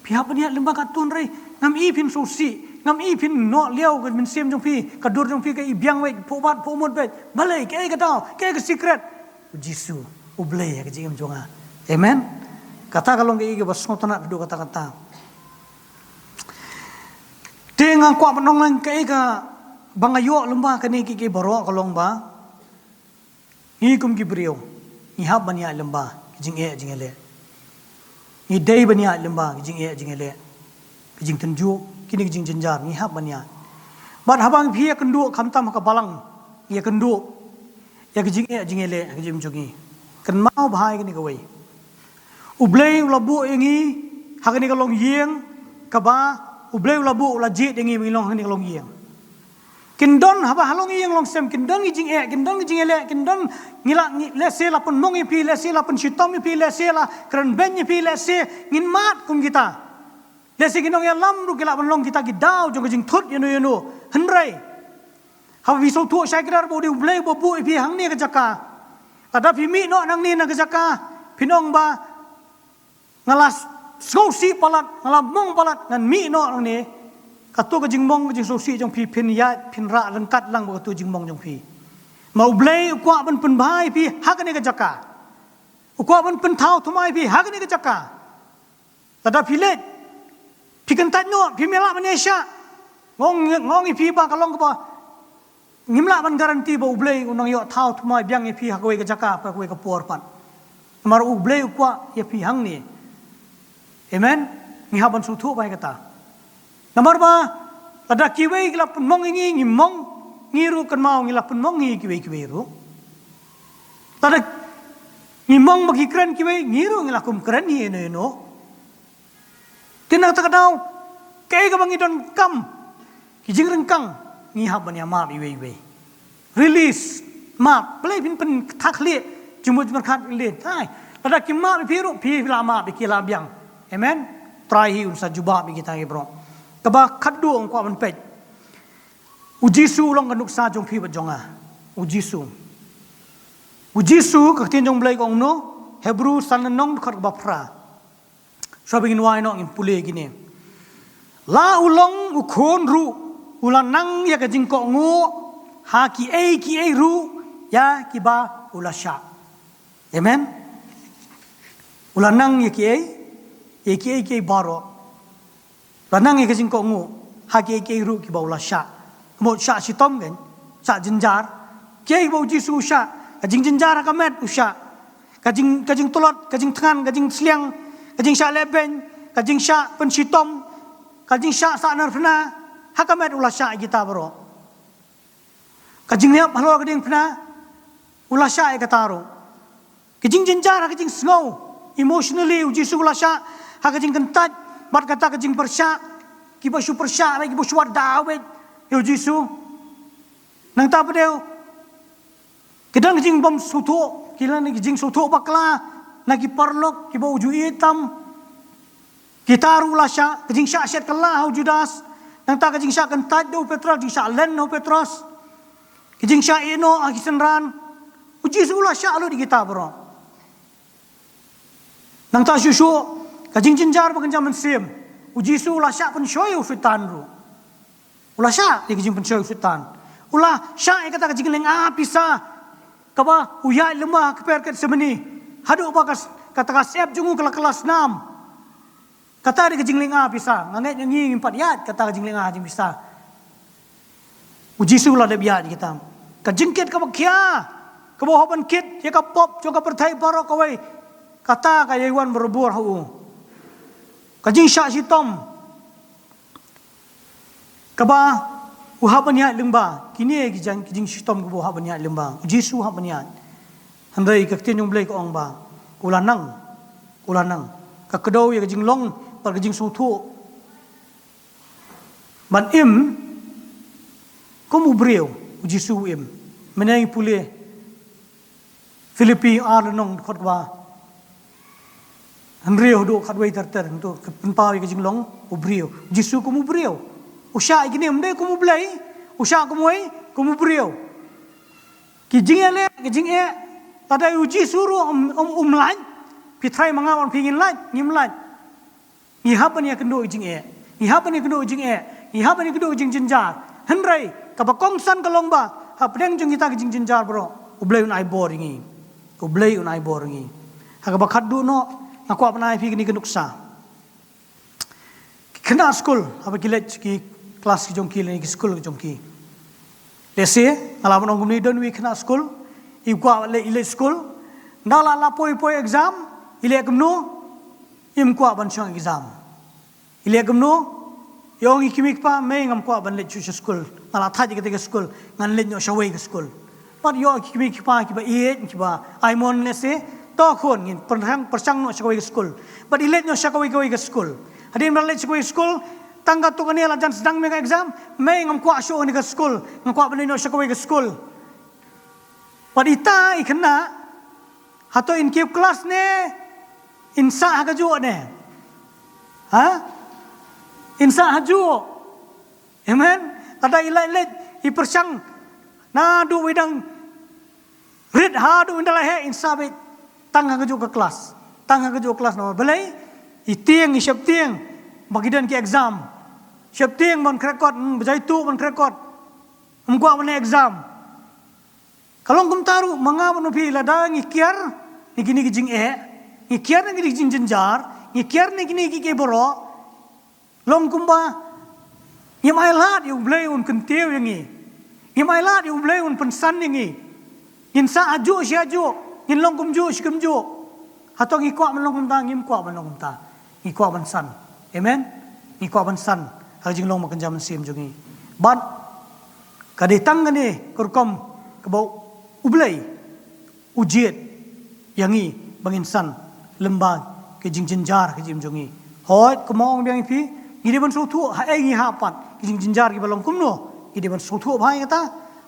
Phi hap ban ïaid lyngba katto, hynrei ngam i phin sngewsih, ngam i phin noh liaw ka mynsiem jong phi, ka dur jong phi ka i biang beit, phuh bat phuh mut beit. Balei? Kaei ka daw, kaei ka secret? U Jisu, U Blei ha ka jingim jong nga. Amen. Kata ka long kaei kaba sngewtynnat haduh katta katta. Te nga kwah ban ong lang kaei kaba nga ïoh lyngba kane kiei kiei baroh ka long ba ngi kum ki briew ngi hap ban ïaid lyngba ki jingeh jingïaleh. Ngi dei ban ïaid lyngba ki jingeh jingïaleh, ki jingtynjuh, kine ki jingjynjar, ngi hap ban ïaid. Bad haba ngi phi ïakynduh, khamtam ha ka balang, ngi ïakynduh ïa ki jingeh jingïaleh ha ka jingim jong ngi, kynmaw bha ïa kane kawei. U Blei u la buh ïa ngi ha kane ka longïing kaba, U Blei u la buh, u la jied ïa ngi ba ngin long ha kane ka longïing. Kin don, haba ha longïing longsem, kin don ki jingeh, kin don ki jingïaleh, kin don, ngi la, ngi, lehse la pynmong ïa phi, lehse la pynshitom ïa phi, lehse la kren beiñ ïa phi, lehse ngin mad kum kita. Lehse ki nongïalam ruh ki lah ban long kita ki daw jong ka jingthut ïano ïano. Hynrei haba phi sngewthuh shai kdar ba u dei U Blei uba buh ïa phi hangne ka jaka, lada phi mih noh nangne na ka jaka, phin ong ba, nga la sngewsih palat, nga la mong palat, ngan mih noh nangne. Kato ka jingmong, ka jingsngewsih jong phi phin ïaid, phin rah ryngkat lang bad kato ka jingmong jong phi. Namar U Blei u kwah ban pynbha ïa phi ha kane ka jaka. U kwah ban pynthaw thymmai ïa phi ha kane ka jaka. Lada phi leit, phi kyntait noh, phim lah ban ïaishah. Nga ong, nga ong ïa phi ba ka long kaba ngim lah ban guarantee ba U Blei un nang ïoh thaw thymmai biang ïa phi ha kawei ka jaka, ha kawei ka por pat. Namar U Blei u kwah ïa phi hangne. Amen. Ngi hap ban sngewthuh bha ïa kata. Namar ba lada kiwei ki la pynmong ïa ngi, ngi mong, ngi ruh kynmaw ngi la pynmong ïa kiwei kiwei ruh. Lada ngi mong ba ki kren kiwei, ngi ruh ngi la kum kren ïano ïano. Te na kata ka daw, kaei kaba ngi donkam, ki jingryngkang, ngi hap ban ïa map iwei iwei. Release, map. Balei phin pynthah khlieh, jingmut jingpyrkhat leh. Hai, lada ki map ïa phi ruh, phi la map ïa ki la biang. Amen. Trai hi un sa jubab ïa kita ki briew. Kaba khatduh nga kwah ban peit. U Jisu u long ka nuksa jong phi bad jong nga. U Jisu. U Jisu, ka ktien jong U Blei ka ong kumno, Hebru san lynnong dkhot kaba phra. Shuwa ba ngin wai noh ngin pule kine. La u long u khun ruh, u la nang ïa ka jingkohnguh ha kiei kiei ruh ïa kiba u la shah. Amen. U la nang ïa kiei, ïa kiei kiei baroh. La nang ïa ka jingkohnguh ha kiei kiei ruh kiba u la shah. Mo shah shitom kan, shah jynjar. Kiei kiba u Jisu u shah, ka jingjynjar ha ka met u shah. Ka jing, ka jingtlot, ka jingthngan, ka jingsliang, ka jingshah lehbeiñ, ka jingshah pynshitom, ka jingshah sahnarphna, ha ka met u la shah ïa kita baroh. Ka jingïap halor ka diengphna, u la shah ïa kata ruh. Ka jingjynjar ha ka jingsngew, emotionally, u Jisu u la shah ha ka jingkyntait bad kata ka jingpyrshah, kiba shu pyrshah, kiba shu wad dawet ïa u Jisu. Nangta pat de, ki don ka jingbym sngewthuh, ki don ka jingsngewthuh bakla na ki paralok kiba u ju ïeit tam. Kita ruh u la shah, ka jingshah shet kylla ha u Judas, nangta ka jingshah kyntait da u Petros, jingshah len na u Petros, ka jingshah ïehnoh ha ki synran. U Jisu u la shah lut ïa kita baroh. Nangta shuh shuh, ka jingjynjar ba kynja mynsiem, u Jisu u la shah pynshoi ïa u Soitan ruh. U la shah ïa ka jingpynshoi u Soitan. U la shah ïa kata ka jinglynga pisa kaba u ïaid lyngba ha ka kper Getsemani. Haduh ba ka s-, kata ka syep jong u ka la kylla snam. Kata dei ka jinglynga pisa. Nga ngeit ïa ngi ngim pat ïaid kata ka jinglynga jingpisa. U Jisu u la dep ïaid ïa kita. Ka jingkit kaba khia, kaba u hap ban kit ïa ka pop jong ka pyrthei baroh kawei. Kata ka ïai wan barabor ha u. Ka jingshah shitom kaba u hap ban ïaid lyngba, kine ki jing, ki jingshitom kaba u hap ban ïaid lyngba, u Jisu u hap ban ïaid. Hynrei ka ktien jong U Blei ka ong ba u la nang, u la nang. Ka kdew ïa ka jinglong bad ka jingsngewthuh ban im kum u briew, u Jisu u im. Mynne ngi pule Philippi ar lynnong dkhot kaba hynriew haduh khatwei ter ter, hangto ka pynpaw ïa ka jinglong u briew. U Jisu kum u briew. U shah ïa kine, ym dei kum u Blei, u shah kum uei, kum u briew. Ki jingeh leh, ki jingeh, lada u Jisu ruh um, um, um lait, phi tharai ma nga bad phi ngin lait, ngim lait. Ngi hap ban ïakynduh ïa ka jingeh. Ngi hap ban ïakynduh ïa ka jingeh. Ngi hap ban ïakynduh ïa ka jingjynjar. Hynrei kaba kongsan ka long ba hapdeng jong kita ki jingjynjar baroh, U Blei un ai bor ïa ngi. U Blei un ai bor ïa ngi. Ha kaba khatduh noh, nga kwah ban ai phi kane ka nuksa. Ki khynnah skul, haba ki leit ki klas ki jong ki lane ki skul ki jong ki. Lehse nga lah ban ong kumne, don uwei u khynnah skul, i kwah leit, i leit skul, nda la, la poi, poi exam, i leh kumno? Im kwah ban shong exam. I leh kumno? I ong ïa ki kmie ki kpa, mei ngam kwah ban leit shuh sha skul. Nga la thait ïa kata ka skul, ngan leit noh shawei ka skul. Bad ïoh ki kmie ki kpa kiba ïeit, kiba ai mon lehse, to khun ngin pyrshang, pyrshang noh sha kawei ka skul. Bad i leit noh sha kawei kawei ka skul. Hadien ba la leit sha kawei ka skul, tang katto katne la jan sdang mih ka exam, mei ngam kwah shuh kane ka skul, nga kwah ban leit noh sha kawei ka skul. Bad ita i khynnah, hato in kiew klas ne in sah ha kajuh ne? Ha? In sah hajuh. Amen. Lada i leit leit, i pyrshang naduh ba i dang rit haduh ba i dang la heh, in sah beit tang ha kajuh ka klas. Tang ha kajuh ka klas, namar balei? I tieng, i sheptieng ba ki don ki exam. Sheptieng ban krekot, hmm, ba jaituh ban krekot. Ym kwah ban leh exam. Ka long kumta ruh ma nga bad ma phi, lada ngi kiar na kine ki jingeh, ngi kiar na kine ki jingjynjar, ngi kiar na kine kiei kiei baroh, long kumba ngim ailad ïa U Blei un kyntiew ïa ngi. Ngim ailad ïa U Blei un pynsan ïa ngi. Ngin sah hajuh shi hajuh, ngin long kumjuh shi kumjuh. Hato ngi kwah ban long kumta? Ngim kwah ban long kumta. Ngi kwah ban san. Amen. Ngi kwah ban san ha ka jinglong ba kynja mynsiem jong ngi. Bad ka dei tang kane ka rukom kaba U Blei u jied ïa ngi ba ngin san lyngba ki jingjynjar ka jingim jong ngi. Hooid, kumba ong biang ïa phi, ngi dei ban sngewthuh haei ngi hap pat, ki jingjynjar kiba long kumno, ngi dei ban sngewthuh bha ïa kata.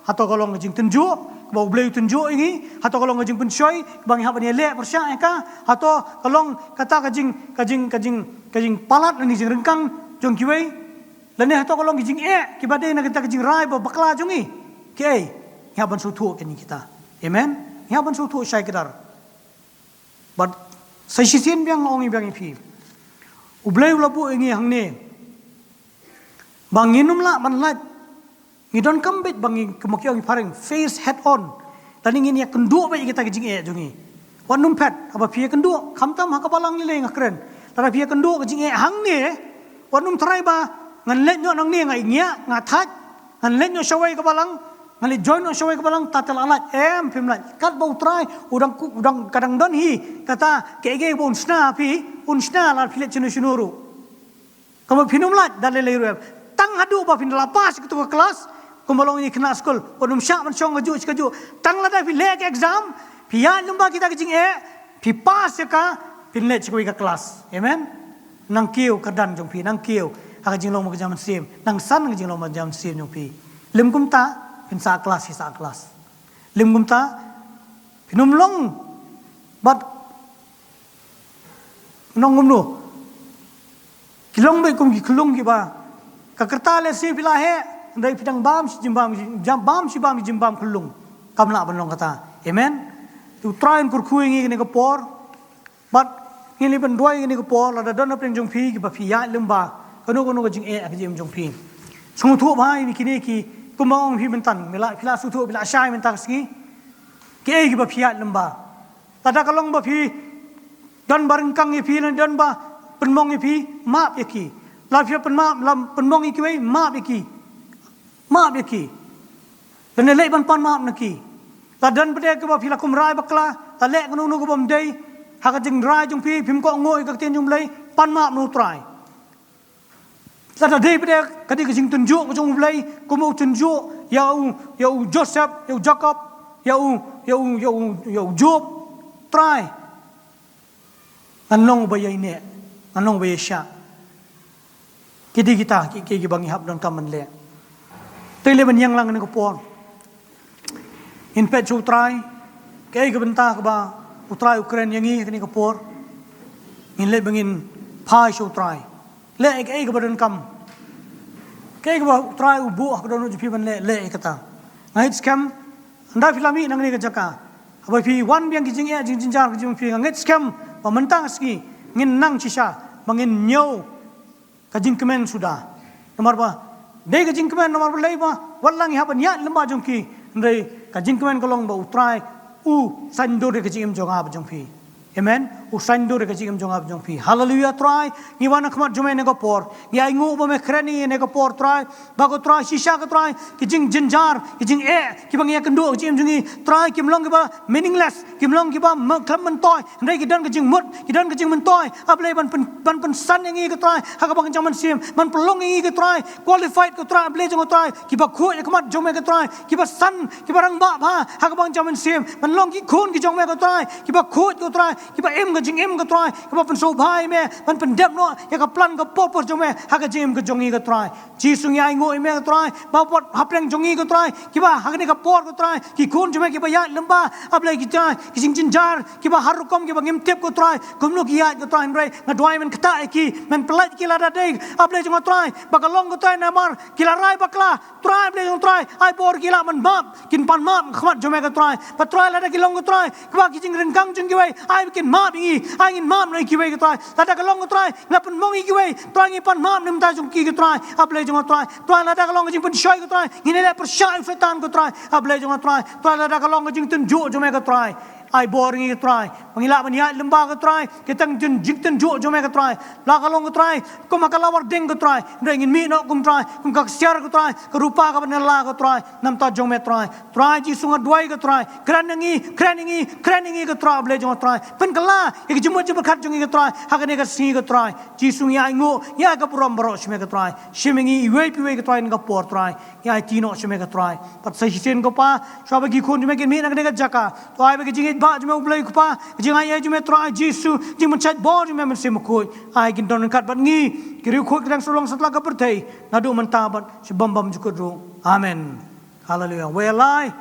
Hato ka long ka jingtynjuh kaba U Blei u tynjuh ïa ngi? Hato ka long ka jingpynshoi kaba ngi hap ban ïaleh pyrshah ïa ka? Hato ka long kata ka jing, ka jing, ka jing, ka jingpalat lane jingryngkang jong kiwei? Lane hato ka long ki jingeh kiba dei na kata ka jingrai ba bakla jong ngi? Kiei? Ngi hap ban sngewthuh kine kita. Amen. Ngi hap ban sngewthuh shai kdar. Bad sa shisien biang nga ong biang ïa phi, U Blei u la buh ïa ngi hangne ba ngin ym lah ban lait. Ngi donkam beit ba ngi, kumba ki ong ki phareng, face head on. Lane ngin ïa kynduh beit ïa kita ki jingeh jong ngi. Wat nym phet, haba phi ïa kynduh, khamtam ha ka balang lei lei nga kren. Lada phi ïa kynduh ka jingeh hangne, wat nym tharai ba ngan leit noh nangne nga ïngiah, nga thait, ngan leit noh shawei ka balang, ngan leit join noh shawei ka balang, ta te la lait, em phim lait. Katba U Trai u dang ku-, u dang, ka dang don hi kata, kaei kaei ba un shna ha phi, un shna lada phi leit shano shano ruh. Kumba phin ym lait da lei lei ruh em. Tang haduh ba phin la pass kato ka klas, kumba long ïa ki khynnah skul, wat nym shah ban shong kajuh shi kajuh. Tang lada phi leh ka exam, phi ïaid lyngba kita ki jingeh, phi pass ïa ka, phin leit sha kawei ka klas. Amen. Nang kiew ka kyrdan jong phi, nang kiew ha ka jinglong bad ka jingmynsiem, nang san ka jinglong bad ka jingmynsiem jong phi. Lym kumta, phin sah klas, phi sah klas. Lym kumta, phin ym long bad nong kumno. Ki long beit kum ki khyllung kiba, ka rta lehse phi la heh, hynrei phi dang bam shi jingbam, jam bam shi bam shi jingbam khyllung. Kam lah ban long kata. Amen. U Trai un kyrkhu ïa ngi kane ka por. Bad ngin leit ban duwai ïa kane ka por, lada don hapdeng jong phi kiba phi ïaid lyngba kano kano ka jingeh ha ka jingim jong phi. Sngewthuh bha ïa kine ki, kumba ong phi mynta, phi la, phi la sngewthuh, phi la shai mynta ka sngi. Kiei kiba phi ïaid lyngba. Lada ka long ba phi don ba ryngkang ïa phi, lane don ba pynmong ïa phi, map ïa ki. Lada phi pynmap, la pynmong ïa kiwei, map ïa ki. Map ïa ki. Lane leit ban pan map na ki. La don pat de kiba phi la kumrai bakla, la leh kano kano kaba ym dei ha ka jingrai jong phi, phim kohnguh ïa ka ktien jong U Blei, pan map na U Trai. Lada dei pat de ka dei ka jingtynjuh ka jong U Blei, kumba u tynjuh ïa u, ïa u Joseph, ïa u Jakob, ïa u, ïa u, ïa u, ïa u Job, Trai, ngan long uba ïaineh, ngan long uba ïaishah. Ki dei kita ki, ki, kiba ngi hap donkam ban leh. Te leit ban ïeng lang kane ka por. Ngin peit sha U Trai, kaei ka bynta kaba U Trai u kren ïa ngi kane ka por. Ngin leit ba ngin phai sha U Trai. Leh kaei kaba donkam. Kaei kaba U Trai u buh ha ka dohnud jong phi ban leh, leh ïa kata. Nga ngeit skhem, ynda phi la mih na kane ka jaka, haba phi wan biang ki jingeh jingjynjar ka jong phi, nga ngeit skhem ba mynta ka sngi ngin nang shisha ba ngin ñiew ka jingkmen suda. Namar ba dei ka jingkmen, namar balei ba wat la ngi hap ban ïaid lyngba jong ki, hynrei ka jingkmen ka long ba U Trai u saiñdur ïa ka jingim jong nga bad jong phi. Amen. U saiñdur ïa ka jingim jong nga bad jong phi. Haleluia Trai. Ngi wan ha khmat jong me ha kane ka por. Ngi ainguh ba me kren ïa ngi ha kane ka por Trai. Ba ko Trai shisha ko Trai, ki jingjynjar, ki jingeh kiba ngi ïakynduh ha ka jingim jong ngi Trai, kim long kiba meaningless, kim long kiba khlem myntoi. Hynrei ki don ka jingmut, ki don ka jingmyntoi. A Blei ban pyn, ban pynsan ïa ngi ko Trai ha ka bynta jong ka mynsiem, ban pynlong ïa ngi ko Trai qualified ko Trai, A Blei jong ko Trai, kiba khuid ha khmat jong me ko Trai, kiba san, kiba rangbah bha ha ka bynta jong ka mynsiem, ban long ki khun ki jong me ko Trai, kiba khuid ko Trai, kiba im ka jingim ko Trai, kiba pynsngewbha ïa me, ban pyndep noh ïa ka plan ka purpose jong me ha ka jingim ka jong ngi ko Trai. Jisu ngi ainguh ïa me ko Trai, ba wat hapdeng jong ngi ko Trai, kiba ha kane ka por ko Trai, ki khun jong me kiba ïaid lyngba, A Blei ko Trai, ki jingjynjar kiba har rukom kiba ngim tip ko Trai kumno ki ïaid ko Trai, hynrei nga duwai men ktah ïa ki, men pyllait ïa ki lada dei, A Blei jong nga Trai, ba ka long ko Trai namar ki la rai bakla, Trai, A Blei jong nga Trai, ai bor ki lah ban map, kin pan map ha khmat jong me ko Trai. Bad Trai lada ki long ko Trai kiba ki jingryngkang jong kiwei, ai ba kin map ïa ngi, ai ngin map noh ïa kiwei ko Trai. Lada ka long ko Trai ngi la pynmong ïa kiwei, Trai ngi pan map na ka bynta jong ki ko Trai, A Blei jong nga Trai. Trai lada ka long ka jingpynshoi ko Trai, ngin ïaleh pyrshah ïa u Soitan ko Trai, A Blei jong nga Trai. Trai lada ka long ka jingtynjuh jong me ko Trai, ai bor ïa ngi ko Trai, ba ngi lah ban ïaid lyngba ko Trai, ki tang jing, jingtynjuh jong me ko Trai. La ka long ko Trai kum ha ka lawar ding ko Trai, hynrei ngin mih noh kum Trai, kum ka ksiar ko Trai, ka rupa kaba nylla ko Trai, na ka bynta jong me Trai. Trai Jisu nga duwai ko Trai, kren ïa ngi, kren ïa ngi, kren ïa ngi ko Trai, A Blei jong nga Trai. Pynkylla ïa ka jingmut jingpyrkhat jong ngi ko Trai ha kane ka sngi ko Trai. Jisu ngi ainguh, ngi ai ka burom baroh sha me ko Trai. Shim ïa ngi iwei pa iwei ko Trai ha kane ka por Trai. Ngi aiti noh sha me ko Trai. Bad sa shisien ko Pa, shuwa ba ki khun jong me kin mih na kane ka jaka, to ai ba ka jingïeit ba jong me U Blei ko Pa, ka jingaiei jong me Trai Jisu, jingpynshait bor jong me Mynsiem Bakhuid, ai kin don ryngkat bad ngi, ki riewkhuid ki nongshong satlak ka pyrthei, naduh mynta bad sha bym bymjukut ruh. Amen. Haleluia. Wei lai.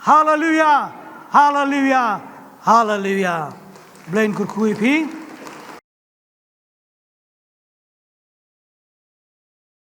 Haleluia. Haleluia. Haleluia. Blei un kyrkhu ïa phi.